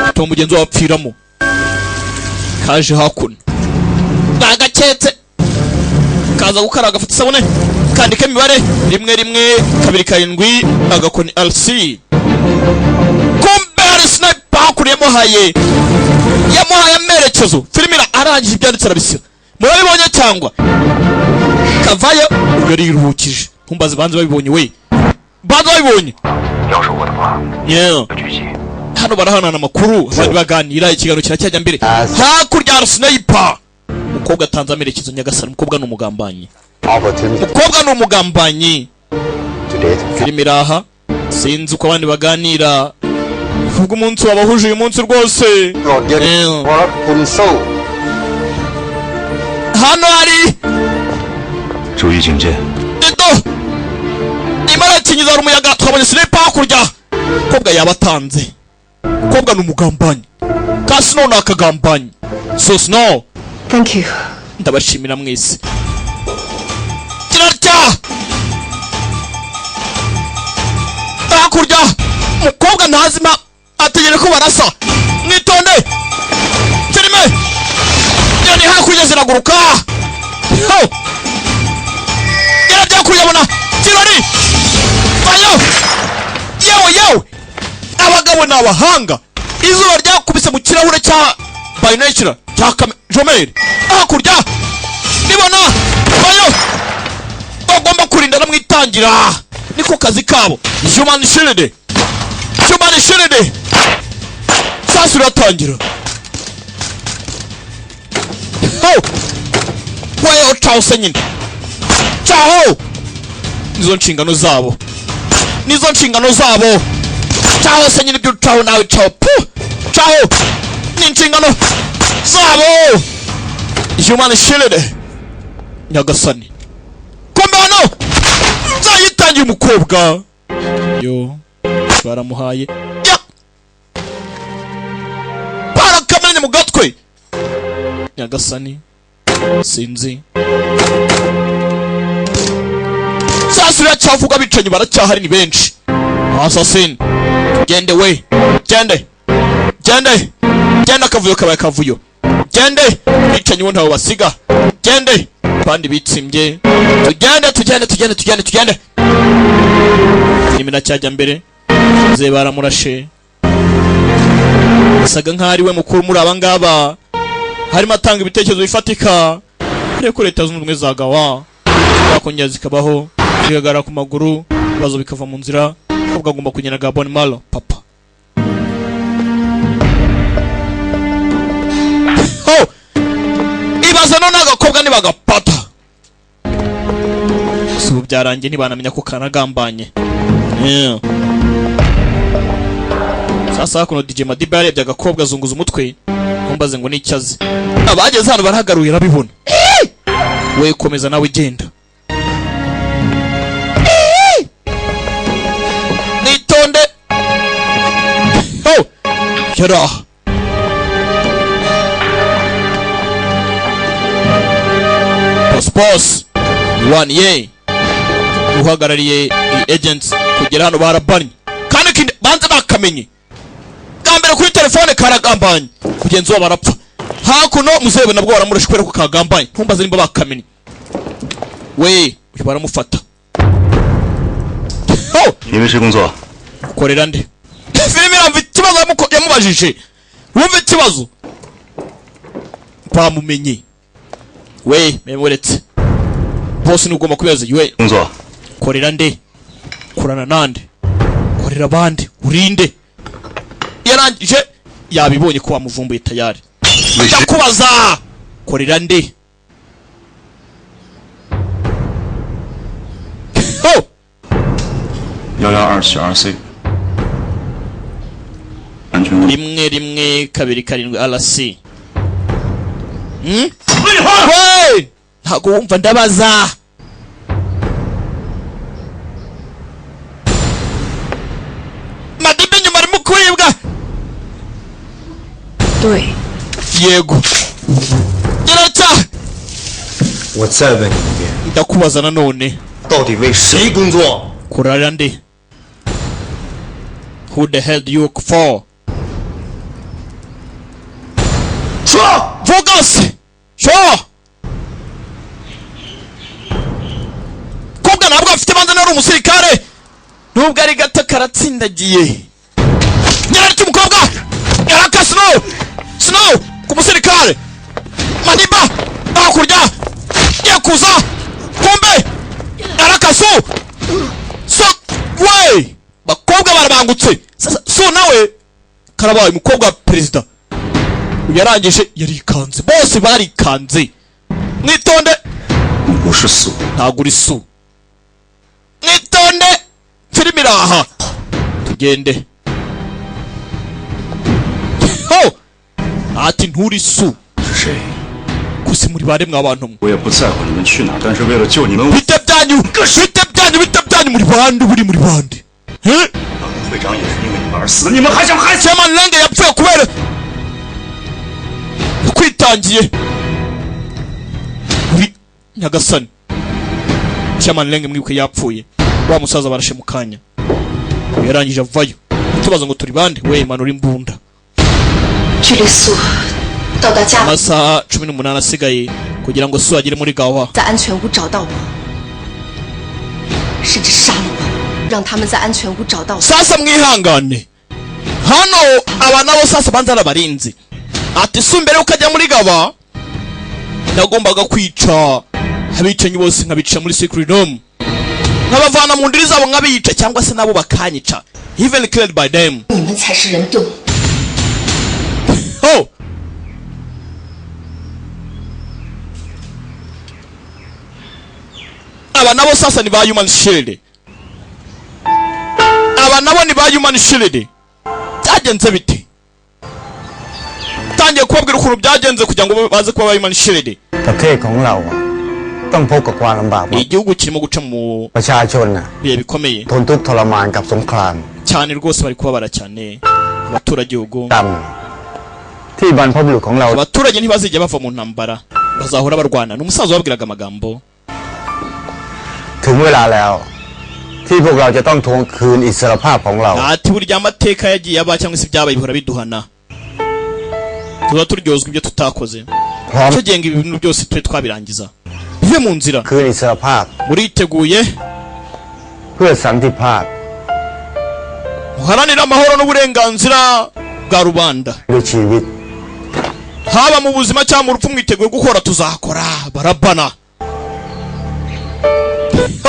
bituma mugenzi wawe apfiramo. Kaje hakuno bagaketse, kaza gukara, gafata isabune, kandika imibare 1127 agakoni LC. Kumbe hari sniper hakurya yamuhaye yamuhaye amerekezo. Filime arangije ibyanditse arabisiba, murabibonye cyangwa kavayo? Uyu yariruhukije, ntumbaze banze babibonye, we banze babibonye. 要是我的话， Yeah. 狙击。 Hano barahanana amakuru, abandi baganira, ikiganiro kiracyajya mbere. Hakurya hari sniper, umukobwa atanze amerekezo. Nyagasani, umukobwa ni umugambanyi. Opportunity Umukobwa ni umugambanyi. today. Filime iraha, sinzi uko abandi baganira ubwo umunsi wabahuje uyu munsi rwose. โปรดเย็น Yeah. เพราะคุณสู้ Hano hari 注意警戒。 Edo imara kinyiza hari umuyaga, twabonye sniper hakurya, umukobwa yabatanze. Umukobwa ni umugambanyi, ka Snow ni akagambanyi. So Snow. Thank you. Ndabashimira mwese. Kirarya hakurya, umukobwa ntazima, ategereje ko barasa. Mwitonde, filime nyoni hakurya ziraguruka. Ho! Irarya hakurya, abona kirori vayo. Yewe yewe, abagabo ni abahanga. Izuba ryakubise mu kirahure cya binocular cya jomeri hakurya, nibona vayo. Bagomba kurinda mwitangira, niko kazi kabo. Human shield, human shield. Sasa uratangira. Ho, wewe ucaho nyine, caho. Nizo nshingano zabo, nizo nshingano zabo. Caho se nyine, ibyo ucaho nawe caho pu caho, ni inshingano zabo. Human shield. Nyagasani, kumbe hano nzayitangiye umukobwa yo baramuhaye ya barakamenye mu gatwe. Nyagasani, sinzi sasa uracyavuga, abicanyi baracyahari ni benshi. Assassin, gende we, gende, gende, gende. Akavuyo kabaye akavuyo. Gende, abicanyi bo ntawe basiga. Gende, abandi bitsimbye. Tugende, tugende, tugende, tugende, tugende. Filime iracyajya mbere. Ze baramurashe, asaga nkaho ari we mukuru muri aba ngaba, harimo atanga ibitekerezo bifatika ariko Leta Zunze Ubumwe zagawa zakongera zikabaho, zigahagarara ku maguru, ibibazo bikava mu nzira. Umukobwa agomba kugenda Gabon Malo papa. Ho! Ibaza none agakobwa nibagapata. Gusa ubu byarangiye, ntibanamenya ko kanagambanye. Yeah. Sasa hakuno DJ Madiba yarebye agakobwa, azunguza umutwe, ntumbaze ngo ni azi. Abageze hano barahagaruye, arabibona. We komeza nawe, genda nitonde. Ho, yaraha boss, boss one ye uhagarariye iyi agents kugera hano barabannye, kandi ikindi banze bakamenye bwa mbere kuri telefone karagambanye, mugenzi wabo arapfa. Hakuno muzebe nabwo baramurashe kubera ko kagambanye, ntumbaze nimba bakamenye. We uyu baramufata. Ho! 你为谁工作？ Ukorera nde? Filime iramva ikibazo yamubajije, wumva ikibazo bamumenye. We memuretse bose ntugomba kubibaza we. 工作 Korera nde? Korana nande? Korera abandi? Urinde? Yarangije yabibonye ko wamuvumbuye tayari. Ndakubaza, korera nde? Ho! 1127 RC，安全屋。 1127 RC. Hey! Ntago wumva, ndabaza. Madiba inyuma arimo kuribwa. 对， Yego. Gerata! 我再问你一遍， Ndakubaza nanone. 到底为谁工作？ Kurara nde? Who the hell do you work for? 说！ Vuga se! Sho! Kobwa ntabwo afite banza, nari umusirikare! Nubwo ari gato karatsindagiye. Nyirariki umukobwa! Yaraka Snow! Snow! Ku musirikare! Maniba! Hakurya! Yakuza! Kumbe! Yaraka Su! So! We! Bakobwa barabangutse! Sasa Su nawe karabaye umukobwa wa perezida. Yarangije yarikanze, bose barikanze. Mwitonde. 你不是素， Ntabwo uri Su. Mwitonde, filime iraha, tugende. Ho, ati nturi Su. 是谁？ Kuse muri bare mwa bantu mwe. 我也不在乎你们去哪儿，但是为了救你们，我 Bite byanyu, bite byanyu, bite byanyu, muri bande, buri muri bande? He? 会长也是因为你们而死的，你们还想害死？ Chairman Lenge yapfuye kubera kwitangiye uri nyagasani. Chairman Lenge mwibuke yapfuye, wa musaza barashe mu kanya. Yarangije avayo, tubaza ngo turi bande? We, manura imbunda. 距离苏到达家 Amasaha 18 asigaye kugira ngo Su agere muri Gawa. 在安全屋找到我，甚至杀了我，让他们在安全屋找到我。 Sasa mwihangane hano, aba nabo sasa banza ari abarinzi. Ati Su mbere yuko ajya muri Gaba nagombaga kwica abicanyi bose, nkabica muri secret room, nkabavana mu ndiri zabo, nkabica cyangwa se nabo bakanyica, even killed by them. 你们才是人盾。 Oh! Aba nabo sasa ni ba human shield, aba nabo ni ba human shield. Byagenze bite? Tangiye kubabwira ukuntu byagenze kugira ngo baze kuba ba human shield. ประเทศของเราอะต้องพบกับความลำบากมาก Igihugu kirimo guca mu ประชาชนน่ะ bihe bikomeye ทนทุกข์ทรมานกับสงคราม cyane rwose, bari kubabara cyane abaturage ugo. กรรมที่บรรพบุรุษของเรา Abaturage ntibazijya bava mu ntambara, bazahora barwana. Ni umusaza wabwiraga amagambo. ถึงเวลาแล้ว ที่พวกเราจะต้องทวงคืนอิสรภาพของเรา Ati burya amateka yagiye aba cyangwa se ibyabaye bihora biduhana, tuba turyozwa ibyo tutakoze. พร้อม Icyo gihe ngo ibintu byose tube twabirangiza, bive mu nzira. คืนอิสรภาพ Muriteguye? เพื่อสันติภาพ Muharanire amahoro n'uburenganzira bwa rubanda. ด้วยชีวิต Haba mu buzima cyangwa mu rupfu, mwiteguye gukora, tuzakora barabana.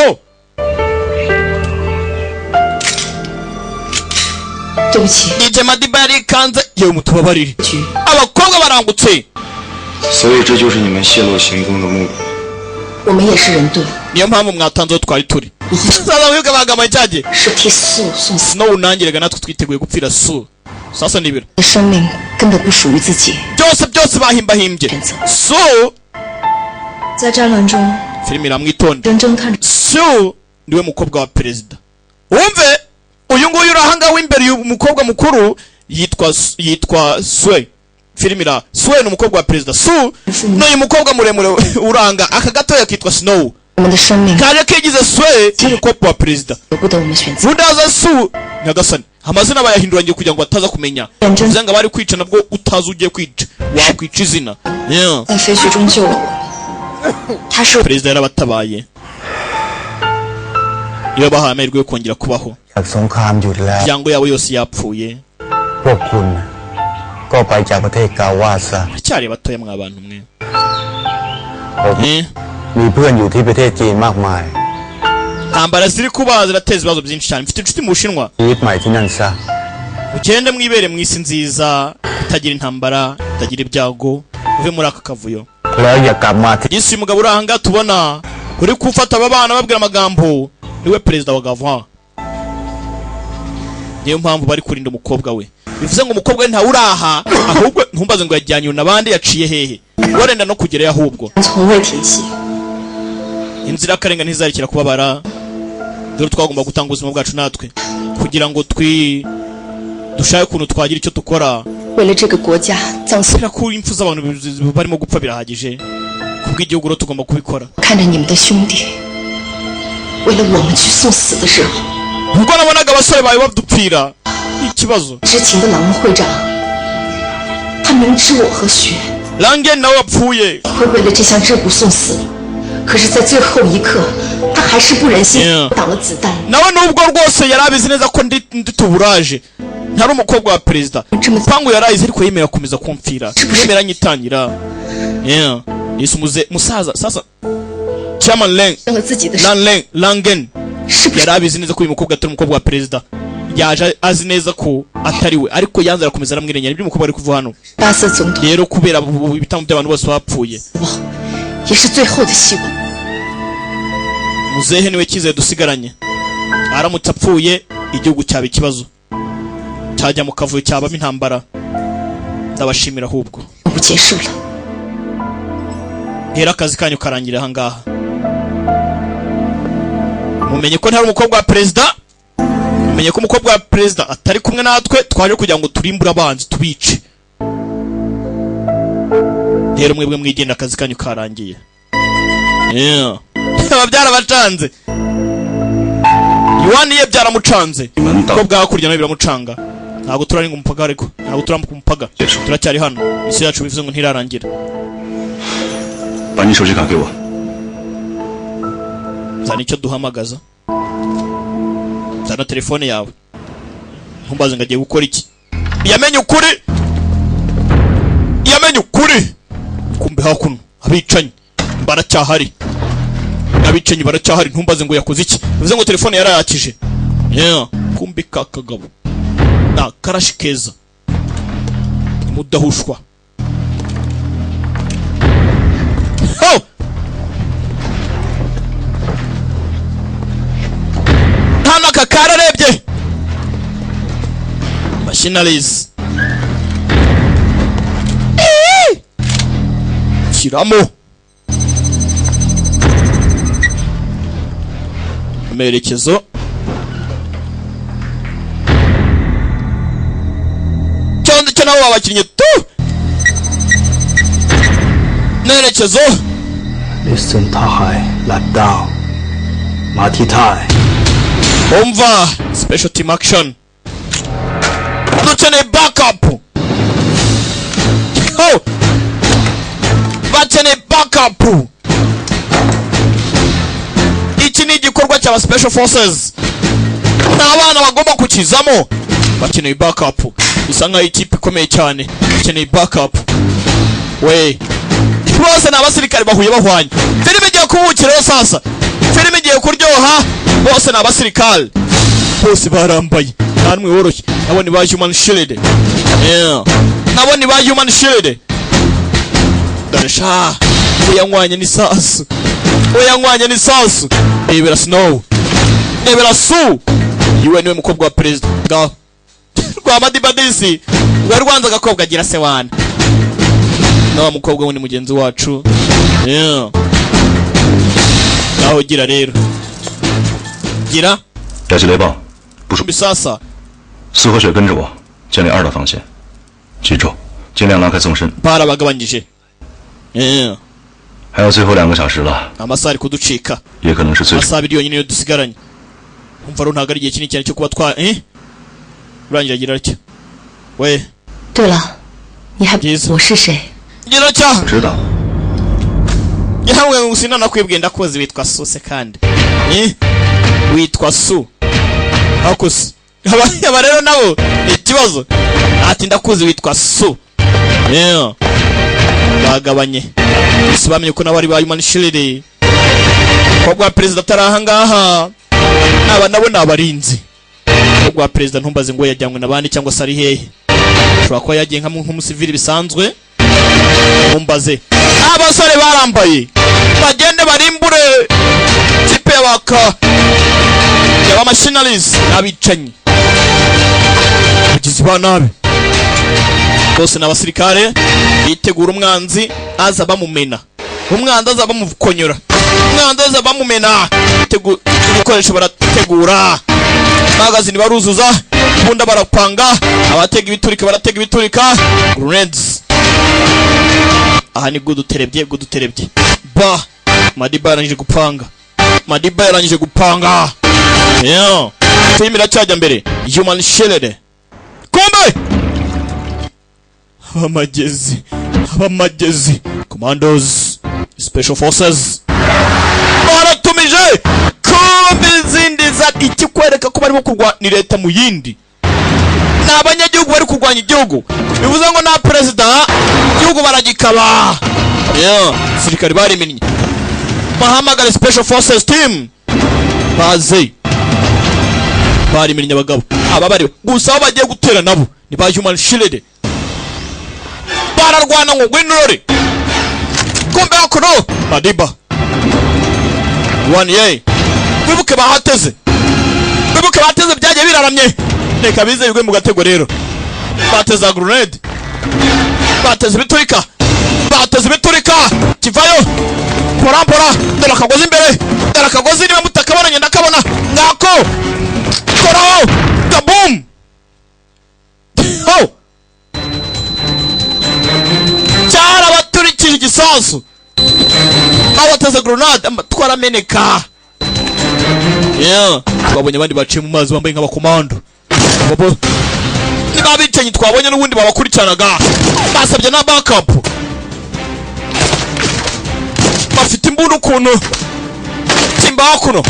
Oh! 对不起， DJ Madiba yarikanze, yewe mutubabarire. Abakobwa barangutse. 所以这就是你们泄露行踪的目的。 我们也是人盾， Niyo mpamvu mwatanze aho twari turi. Sasa wibuke amagambo cyagiye 是替素送死 Snow nangiraga, natwe twiteguye gupfira Su. Sasa nibiro 的生命根本不属于自己。 byose byose bahimbahimbye Su. 在战乱中， Filime iramwitonde. 认真看着 Su niwe mukobwa wa perezida. Wumve uyu nguyu uri ahangaha w'imbere, uyu mukobwa mukuru yitwa Sue. Filime ira Sue ni umukobwa wa perezida. Su ni uyu mukobwa muremure uranga aka gatoya kitwa Snow. 我们的生命， Kaje kigize Sue nk'umukobwa wa perezida. 由不得我们选择。 Udaza Su nyagasani, amazina bayahinduranye kugira ngo bataza kumenya. Bivuze ngo abari kwica nabwo utazi ugiye kwica wakwica izina. Yeah. 在废墟中救了我，他是 Perezida yarabatabaye, iyo bahaye amahirwe yo kongera kubaho. จากสงครามหยุดแล้ว Imiryango yabo yose yapfuye. พวกคุณก็ไปจากประเทศกาวาซะ Baracyari batoya mwa bantu mwe. ผม Eh? มีเพื่อนอยู่ที่ประเทศจีนมากมาย Intambara ziri kuba zirateza ibibazo byinshi cyane. Mfite inshuti mu Bushinwa. ชีวิตใหม่ที่นั่นซะ Ugende mwibere mu isi nziza itagira intambara, itagira ibyago, uve muri aka kavuyo. แล้วอย่ากลับมาที่ Yesu, uyu mugabo uri ahangaha tubona uri gufata aba bana babwira amagambo niwe perezida wa Gavin. Niyo mpamvu bari kurinda umukobwa we. Bivuze ngo umukobwa we ntawe uraha, ahubwo ntumbaze ngo yajyanye n'abandi, yaciye hehe, warenda no kugerayo ahubwo. 从未停息。 Inzirakarengane ntizarekera kubabara. Dore twagomba gutanga ubuzima bwacu natwe kugira ngo twi dushake ukuntu twagira icyo dukora. 为了这个国家葬送， Kubera ko impfu z'abantu barimo gupfa birahagije kubw'igihugu, rero tugomba kubikora. 看着你们的兄弟为了我们去送死的时候， Ubwo nabonaga abasore bawe badupfira, ni ikibazo. 知情的朗会长，他明知我和雪 Langen nawe wapfuye 会为了这项任务送死，可是，在最后一刻，他还是不忍心 挡了子弹。 Nawe nubwo rwose yari abizi neza ko ndi tuburaje, ntari umukobwa wa perezida pangu, yarayizi, ariko yemera gukomeza kumfira, yemera nyitangira. Yeah. Yesu muze musaza sasa Chairman Leng 扔了自己的 Lan Leng Langen yari abizi neza ko uyu mukobwa atari umukobwa wa perezida. Yaje azi neza ko atari we, ariko yanze, arakomeza aramwirengera. Ibyo umukobwa ari kuva hano 巴瑟总统 rero kubera ibitambo by'abantu bose bapfuye, 也是最后的希望。 Muzehe niwe cyizere dusigaranye. Aramutse apfuye igihugu cyaba ikibazo, cyajya mu kavuyo, cyabamo intambara. Ndabashimira ahubwo. 任务结束了， Rero akazi kanyu karangira ahangaha. Mumenye ko ntari umukobwa wa perezida, mumenye ko umukobwa wa perezida atari kumwe natwe. Twaje kugira ngo turimbure abanzi, tubice. Rero mwebwe mwigenda, akazi kanyu karangiye. Yeah. Aba byarabacanze. Yuwani ye byaramucanze ko bwakurya nawe biramucanga. Ntabwo turarenga umupaka, ariko ntabwo turambuka umupaka, turacyari hano. Isi yacu bivuze ngo ntirarangira. 把你手机卡给我。 Zana icyo duhamagaza, zana telefone yawe. Ntumbaze ngo agiye gukora iki. Yamenye ukuri, yamenye ukuri. Kumbe hakuno abicanyi baracyahari, abicanyi baracyahari. Ntumbaze ngo yakoze iki. Bivuze ngo telefone yarayakije. Yeah. Kumbe ka kagabo ni akarashi keza mudahushwa. Ho! Hano aka kararebye machineries. Shyiramo amerekezo cyo cyo nabo babakinnye tu merekezo. Listen 大海来到马蹄泰。 Umva, special team action, dukeneye backup. Oh! Bakeneye backup. Iki ni igikorwa cy'aba special forces, ni abana bagomba kukizamo. Bakeneye backup, bisa nkaho ikipe ikomeye cyane ikeneye backup. We bose ni abasirikare bahuye bahwanye. Filime igiye kubukiraho sasa, filime igiye kuryoha. Bose ni abasirikare, bose barambaye, nta n'umwe woroshye. Nabo ni ba human shield. Yeah. Nabo ni ba human shield. Dore sha, uyanywanye n'isasu, uyanywanye n'isasu. Rebera snow, rebera su iwe niwe mukobwa wa perezida ngaho rwa madibadisi rwari rwanze agakobwa agira se wana na wa mukobwa we ni mugenzi wacu. Yeah. Ngaho gira rero, gira. 亚吉雷暴，部署 Sasa 苏和雪跟着我，建立二道防线，记住，尽量拉开纵深。 Barabagabanyije. Yeah. 还有最后2个小时了， Amasaha ari kuducika. 也可能是最 Amasaha 2 yonyine niyo dusigaranye. Umva rero, ntabwo ari igihe kinini cyane cyo kuba twa urangira agira atya we. 对了，你还我是谁？ Gira atya. 知道。 Yahamwe ngo sinanakwibwiye, ndakuzi, witwa Suse kandi witwa Su hakusi. Aba rero nabo ni ikibazo. Ati ndakuzi, witwa Su. Yeah. Bagabanye bose, bamenye ko nabo ari ba human shield. Umukobwa wa perezida atari ahangaha. Aba nabo ni abarinzi rwa perezida. Ntumbaze ngo yajyanywe n'abandi cyangwa se ari hehe, ashobora kuba yagiye nk'umusivili bisanzwe, ntumbaze. Abasore barambaye, bagende barimbure kipe y'abaka y'abamashinarizi, n'abicanyi, abagizi ba nabi bose ni abasirikare bitegura umwanzi aza bamumena, umwanzi aza bamukonyora, umwanzi aza bamumena. Ibikoresho barategura, magazine baruzuza, imbunda barapanga, abatega ibiturika baratega ibiturika, grenades. Aha ni guduterebye, guduterebye ba Madiba yarangije gupanga, Madiba yarangije gupanga. Yeah. Filime iracyajya mbere. Human Shield. Kumbe abamagezi, abamagezi, commandos, special forces baratumije. Kumbe izindi za ikikwereka ko barimo kurwanya leta mu yindi, ni abanyagihugu bari kurwanya igihugu, bivuze ngo na perezida igihugu baragikaba. Yeah. Sirikari barimennye, bahamagara special forces team baze. Barimennye abagabo aba bari gusa, aho bagiye gutera nabo ni ba human shield, bararwana ngo ngwino urore. Kumbe hakuno Madiba one ye, wibuke bahateze, wibuke bateze, byagiye biraramye, reka bize bigwe mu gatego. Rero bateze grenade, bateze ibiturika, bateze ibiturika, kivayo porampora. Dore akagozi imbere, dore akagozi, niba mutakabona ngenda ndakabona ngako, koraho kabum. Ho cyarabaturikije igisasu, babateze grenade, amatwara ameneka. Yeah. Twabonye abandi baciye mu mazi bambaye nk'abakomando. Bobo niba abicanyi twabonye n'ubundi babakurikiranaga, basabye na backup, bafite imbunda ukuntu kimba hakuno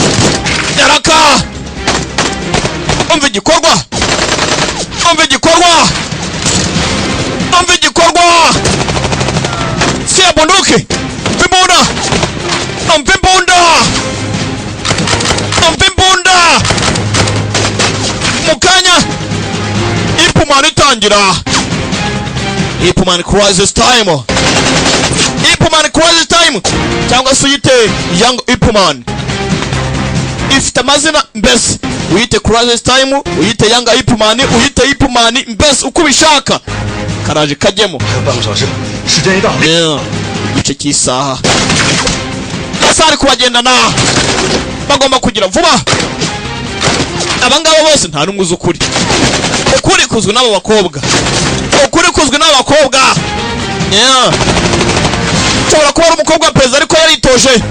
yaraka. Umva igikorwa, umva igikorwa, umva igikorwa. Siya bunduki, umva imbunda, umva imbunda, umva imbunda. Mu kanya Ip Man itangira, Ip Man Crisis Time, Ip Man Crisis Time, cyangwa se uyite Young Ip Man, ifite amazina mbese. Uyite Crisis Time, uyite Young Ip Man, uyite Ip Man, mbese uko ubishaka, karaje kajyemo. 还有半个小时，时间一到， Yeah. Igice cy'isaha, amasaha ari kubagendana, bagomba kugira vuba. Abangaba bose nta n'umwe uzi ukuri. Ukuri kuzwi n'abo bakobwa, ukuri kuzwi n'abo bakobwa. Yeah. Nshobora kuba ari umukobwa wa perezida, ariko yaritoje.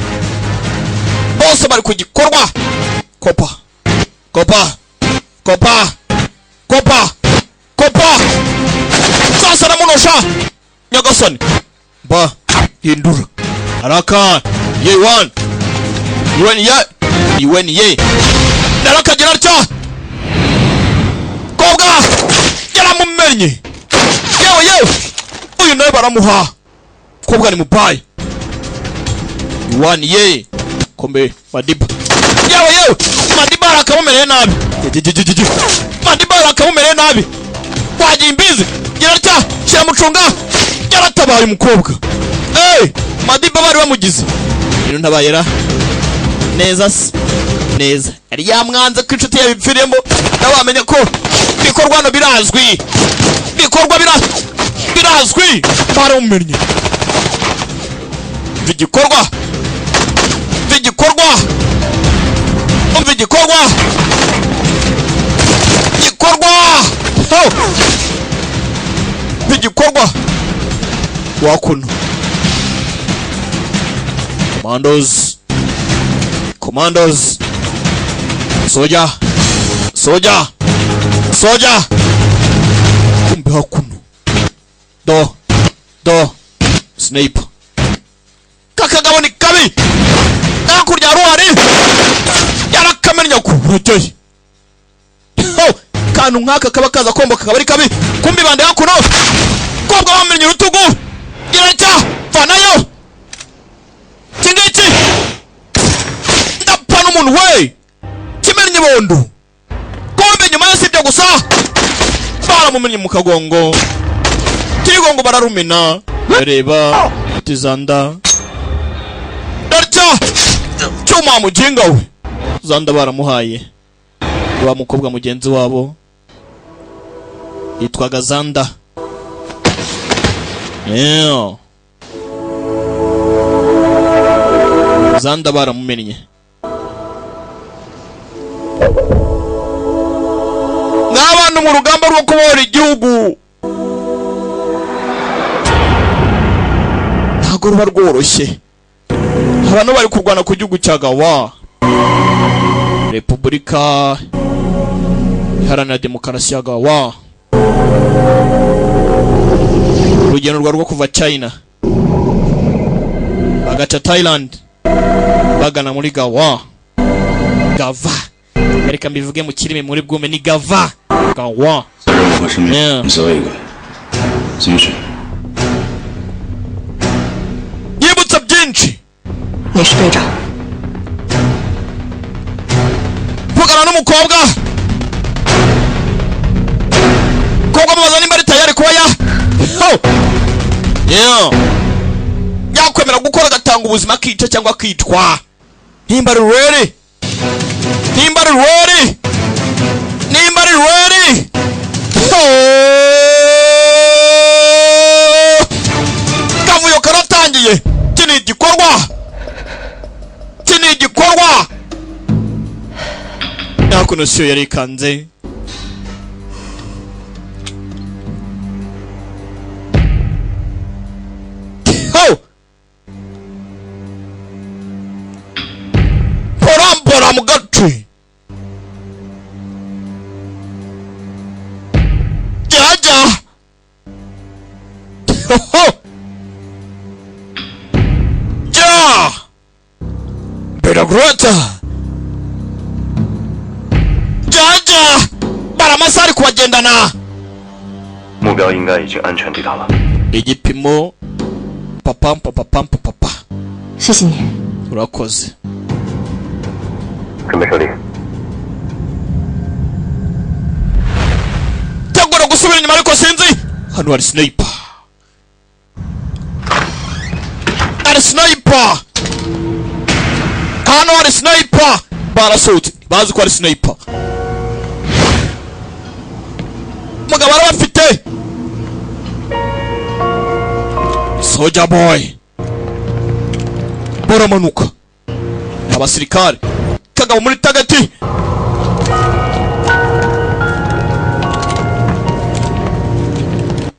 Bose bari ku gikorwa. Kopa, kopa, kopa, kopa, kopa. Sasa namunosha nyagasani ba hindura haraka ye one yuwen ye yuwen ye narakagira atya, kobwa yaramumenye. Yewe yewe, uyu nawe baramuha kobwa ni mubayi yuwan ye. Kombe Madiba, yewe yewe, Madiba arakamumereye nabi. Jejejejeje. Madiba arakamumereye nabi, wagiye imbizi gira atya kiramucunga, yaratabaye umukobwa. Hey, Madiba bari bamugize rero ntabayera neza se neza, yari yamwanze ko inshuti yawe ipfiremo, nawe wamenya ko bikorwa hano birazwi, bikorwa birazwi, baramumennye. Umva igikorwa, umva igikorwa, umva igikorwa, gikorwa. Ho! Umva igikorwa wakuno. Commandos, commandos, soja, soja, soja. Kumbe hakuno do do sniper, kakagabo ni kabi, hakurya ruhari yarakamenya ku buryohe. Ho kantu nk'aka kaba kaza komboka, kaba ari kabi. Kumbe bande hakuno, kobwa bamennye urutugu, gira vanayo iki ngiki, ndapfa n'umuntu we kimennye. Ibondo kombe nyuma yo, si ibyo gusa, baramumenye mu kagongo kirigongo, bararumena. Reba tizanda darya cyuma, muginga we zanda baramuhaye wa mukobwa mugenzi wabo yitwaga Zanda. Yeah. Zanda baramumennye n'abantu mu rugamba rwo kubohora igihugu, ntabwo ruba rworoshye. Abantu bari kurwana ku gihugu cya Gawa, Repubulika Iharanira Demokarasi ya Gawa. Urugendo rwa rwo kuva China bagaca Thailand bagana muri Gawa, Gava, reka mbivuge mu kirimi muri bwume, ni Gava, Gawa. 在任务和生命死了一个，继续。 Yibutsa byinshi. 你是队长， Vugana n'umukobwa, kobwa mubaza nimba ari tayari kuba ya. Ho! Yeah. Yakwemera gukora agatanga ubuzima, akica cyangwa akicwa, nimba ari ready, nimba ari ready, nimba ari ready. Ho! Kavuyo karatangiye. Iki ni igikorwa, iki ni igikorwa. Hakuno siyo yarikanze. Ho! Porambora mu gatwi jyaja. Ho! Ja Beragrota jaja baramasaha ari kubagendana. 目标应该已经安全抵达了。 Igipimo papa papa papa papa. 谢谢你。 Urakoze. 准备撤离。 Tegura gusubira inyuma, ariko sinzi, hano hari sniper, hari sniper hano, hari sniper. Barasohotse bazi ko hari sniper. Umugabo arabafite. Soldier boy baramanuka, abasirikare kagabo muri tagati.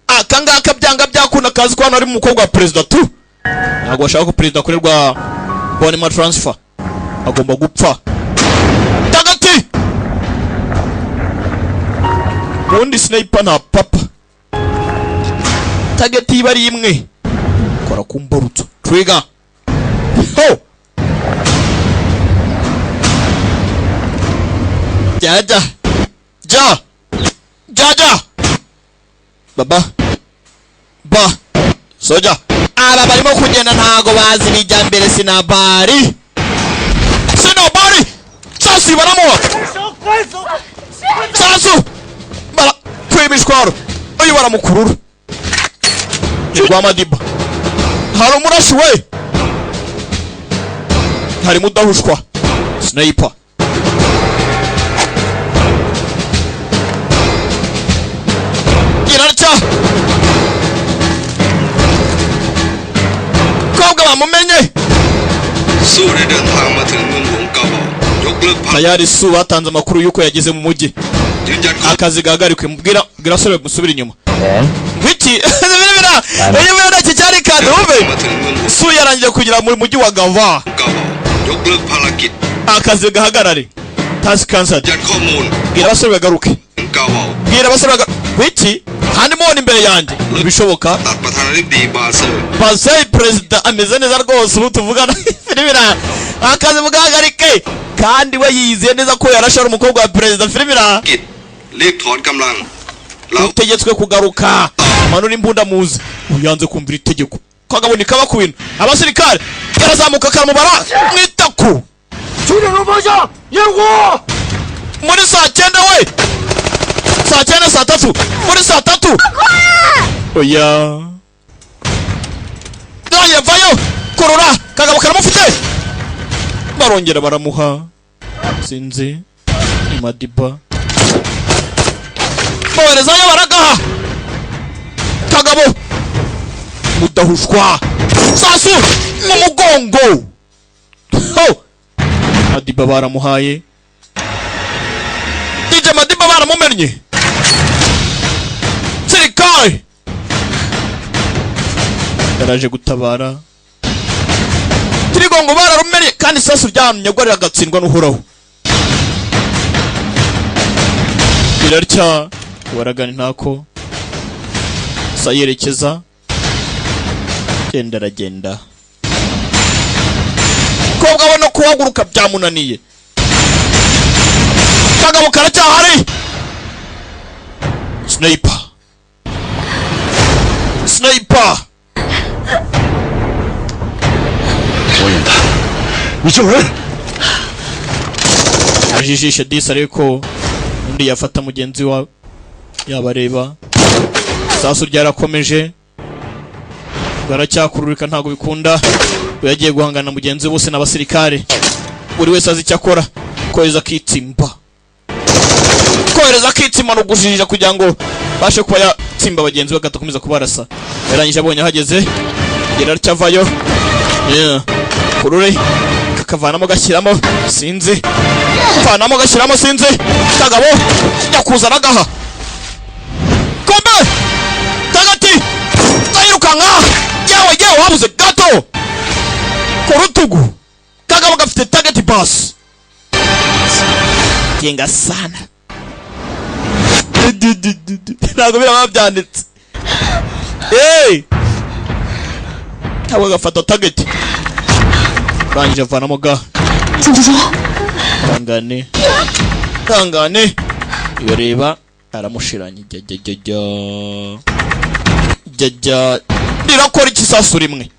Aka ngaka byanga byakunda kazi ko hano hari umukobwa wa perezida tu. Ntabwo bashaka ko perezida akorerwa bone transfer, agomba gupfa. Tagati ubundi sniper nta papa, target iba ari imwe, kora ku mbarutso, trigger. Ho! Jaja ja jaja baba ba soja. Aba barimo kugenda ntago bazi ibijya mbere. Sinabari, sinabari sasu baramuha sasu, barakwiba imishwaro. Uyu baramukurura, ni Rwamadiba. Hari umurashi we, hari mudahushwa sniper. Irarya kobwa bamumenye. สู้ได้เดินทางมาถึงเมืองหลวงกาบองยกเลิกภาร Tayari Su batanze amakuru y'uko yageze mu mujyi. ยืนยันข้อ Akazi gahagarikwe. Mubwira, bwira sore musubire inyuma. Ngwiki bira uyu bira iki cyari kandi wumve. มาถึงเมืองหลวง Su yarangije kugera mu mujyi wa Gava. กาบองยกเลิกภารกิจ Akazi gahagarare, task cancelled. ยันข้อมูล Bwira abasore bagaruke. ถึงกาบอง Bwira abasore bagaruke. Ngwiki kandi mubona imbere yanjye ibishoboka. ตัดประธานาธิบดีบาเซอร์ Basey perezida ameze neza rwose ubu tuvugana. Filime akazi mugahagarike, kandi we yizeye neza ko yarashe ari umukobwa wa perezida. Filime กิจเรียกถอนกำลัง เรา utegetswe kugaruka, manura imbunda muzi. Uyu yanze kumvira itegeko. Kagabo ni kaba ku bintu. Abasirikare karazamuka karamubara mu itako. 九点钟方向，烟火！ Muri saa 9 we, saa 9, saa 3, muri saa 3. Oya, naye vayo kurura. Kagabo karamufite, barongera baramuha. Sinzi ni Madiba boherezayo, baragaha kagabo mudahushwa sasu mu mugongo. Ho! Madiba baramuhaye, DJ Madiba baramumennye. Sirikare yaraje gutabara. Tirigongo bararumennye kandi isasu ryahamye ngo riragatsindwa n'uhoraho. Birarya waragana ntako sa yerekeza genda, aragenda kobwa we no kuhaguruka byamunaniye. Kagabo karacyahari. Sniper, sniper. 我演的，你救人。 Ajijisha disi, ariko undi yafata mugenzi wa yabareba. Isasu ryarakomeje, baracyakururika, ntabwo bikunda. We yagiye guhangana na mugenzi we, bose n'abasirikare, buri wese azi icyo akora. Kohereza akitsimba, kohereza akitsimba ni ugujijisha kugira ngo bashe kuba yatsimba bagenzi be agatakomeza kubarasa. Yarangije abonye ahageze, gera acyavayo. Yeah. Kurure kakavanamo gashyiramo, sinzi, vanamo gashyiramo, sinzi. Kagabo nyakuzana agaha kombe tagati kayirukanka. Yewe yewe, habuze gato ku rutugu. Kagabo gafite target bus genga sana, ntabwo biraba byanditse. Hey! Ntabwo gafata target, urangije avanamo ga. Tangane tangane, iyo reba aramushiranye. Jya jya jya jya jya jya, rirakora ikisasu rimwe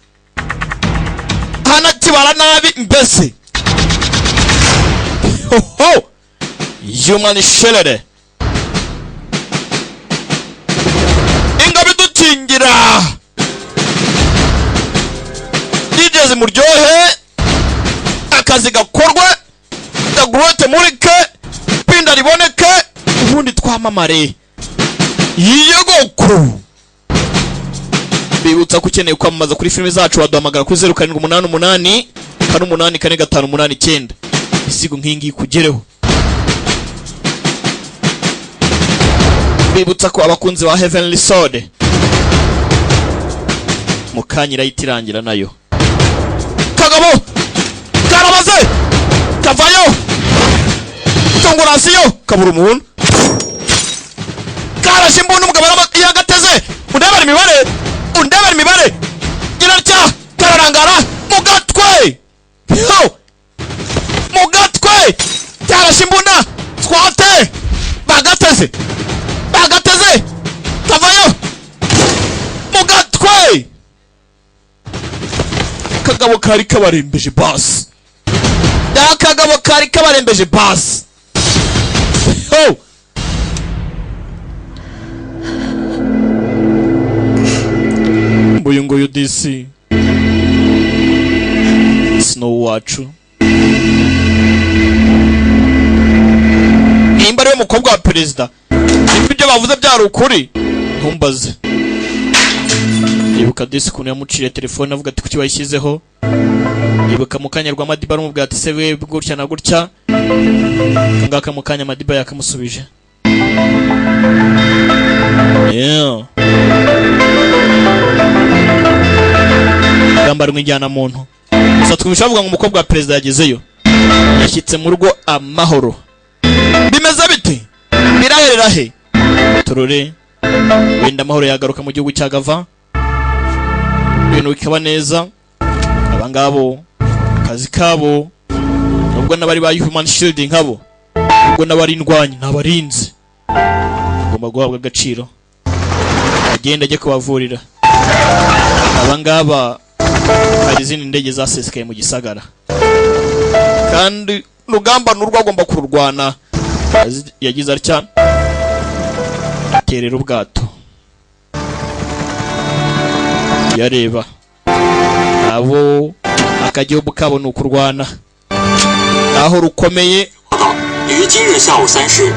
hanakibara nabi mbese. Hoho, human shield, ingabo idukingira. Yigeze muryohe, akazi gakorwe, gagurete murike pinda riboneke, ubundi twamamare. Yegoko, bibutsa ko ukeneye kwamamaza kuri filime zacu waduhamagara kuri 0788 484589. Isigo nk'iyi ngiyi ikugereho. Bibutsa ko abakunzi ba Heavenly Sword, mu kanya irahita irangira nayo. Kagabo karabaze kavayo, tungurasiyo kabura umuntu, karashe imbunda. Umugabo yagateze. Undebera imibare, undebera imibare. Girarya kararangara mu gatwe. Ho! Mu gatwe cyarashe imbunda. Twate bagateze, bagateze, kavayo mu gatwe. Kagabo kari kabarembeje basi, akagabo kari kabarembeje basi. Ho! Uyu nguyu disi Snow wacu, nimba ariwe mukobwa wa perezida, nimba ibyo bavuze byari ukuri, ntumbaze. Ibuka disi ukuntu yamuciriye telefone avuga ati: "Kuki wayishyizeho?" Ibuka mu kanya rwa Madiba aramubwira ati: "Se we, gutya na gutya." Ngaka mu kanya Madiba yakamusubije. Yeah. Rugamba rw'injyana muntu gusa twumvisha bavuga ngo umukobwa wa perezida yagezeyo, yashyitse mu rugo amahoro. Bimeze bite? Biraherera he? Turore wenda amahoro yagaruka mu gihugu cya Gava, ibintu bikaba neza. Abangabo akazi kabo, nubwo n'abari ba human shield nkabo, nubwo n'abari indwanyi n'abarinzi, bagomba guhabwa agaciro. Agenda ajye kubavurira. Abangaba hari izindi ndege zasesekaye mu gisagara, kandi urugamba n'urwo agomba kururwana. Yagize atya, aterera ubwato, yareba abo akagihugu kabo ni ukurwana aho rukomeye. 于今日下午3时，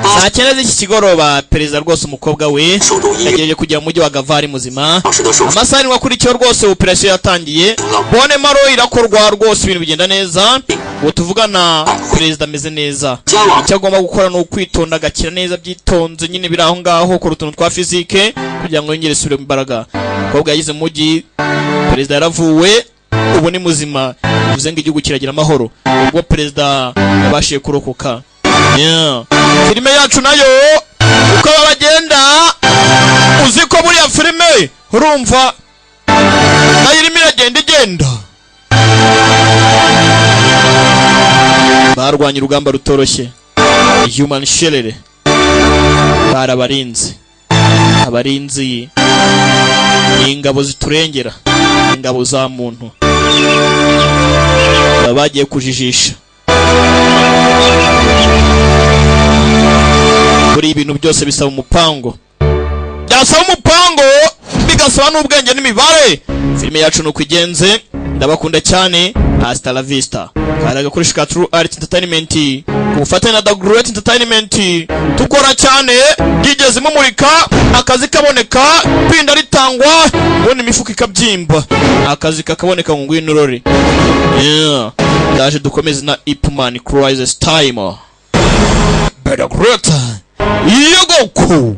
Saa 9 z'iki kigoroba, perezida rwose, umukobwa we yagejeje kugera mu mujyi wa Gavari muzima. Amasaha arindwi akurikiyeho rwose, operasiyo yatangiye, bone maro irakorwa rwose, ibintu bigenda neza. Ubu tuvugana perezida ameze neza. Icyo agomba gukora ni ukwitonda, agakira neza byitonze nyine, biri aho ngaho, kora utuntu twa physique kugira ngo yongere isubire mu imbaraga. Umukobwa yageze mu mujyi, perezida yaravuwe, ubu ni muzima, bivuze ngo igihugu kiragira amahoro ubwo perezida yabashije kurokoka. Yeah. Filime yacu nayo uko bagenda, uzi ko buriya filime urumva nayo irimo iragenda igenda. Barwanye urugamba rutoroshye, human shield barabarinze. Abarinzi ni ingabo ziturengera, ingabo za muntu baba bagiye kujijisha. Buri ibintu byose bisaba umupango, byasaba umupango bigasaba n'ubwenge n'imibare. Filime yacu nuko igenze. Ndabakunda cyane, hasta la vista. Kari agakoresho ka True Art Entertainment ku bufatanye na The Great Entertainment. Tukora cyane, ryigeze mumurika, akazi kaboneka, pinda ritangwa, ubundi imifuka ikabyimba, akazi kakaboneka ngo ngwino urore. Yeah. Ndaje dukomeze na Ip Man Crisis Time. Better Great Yogoko.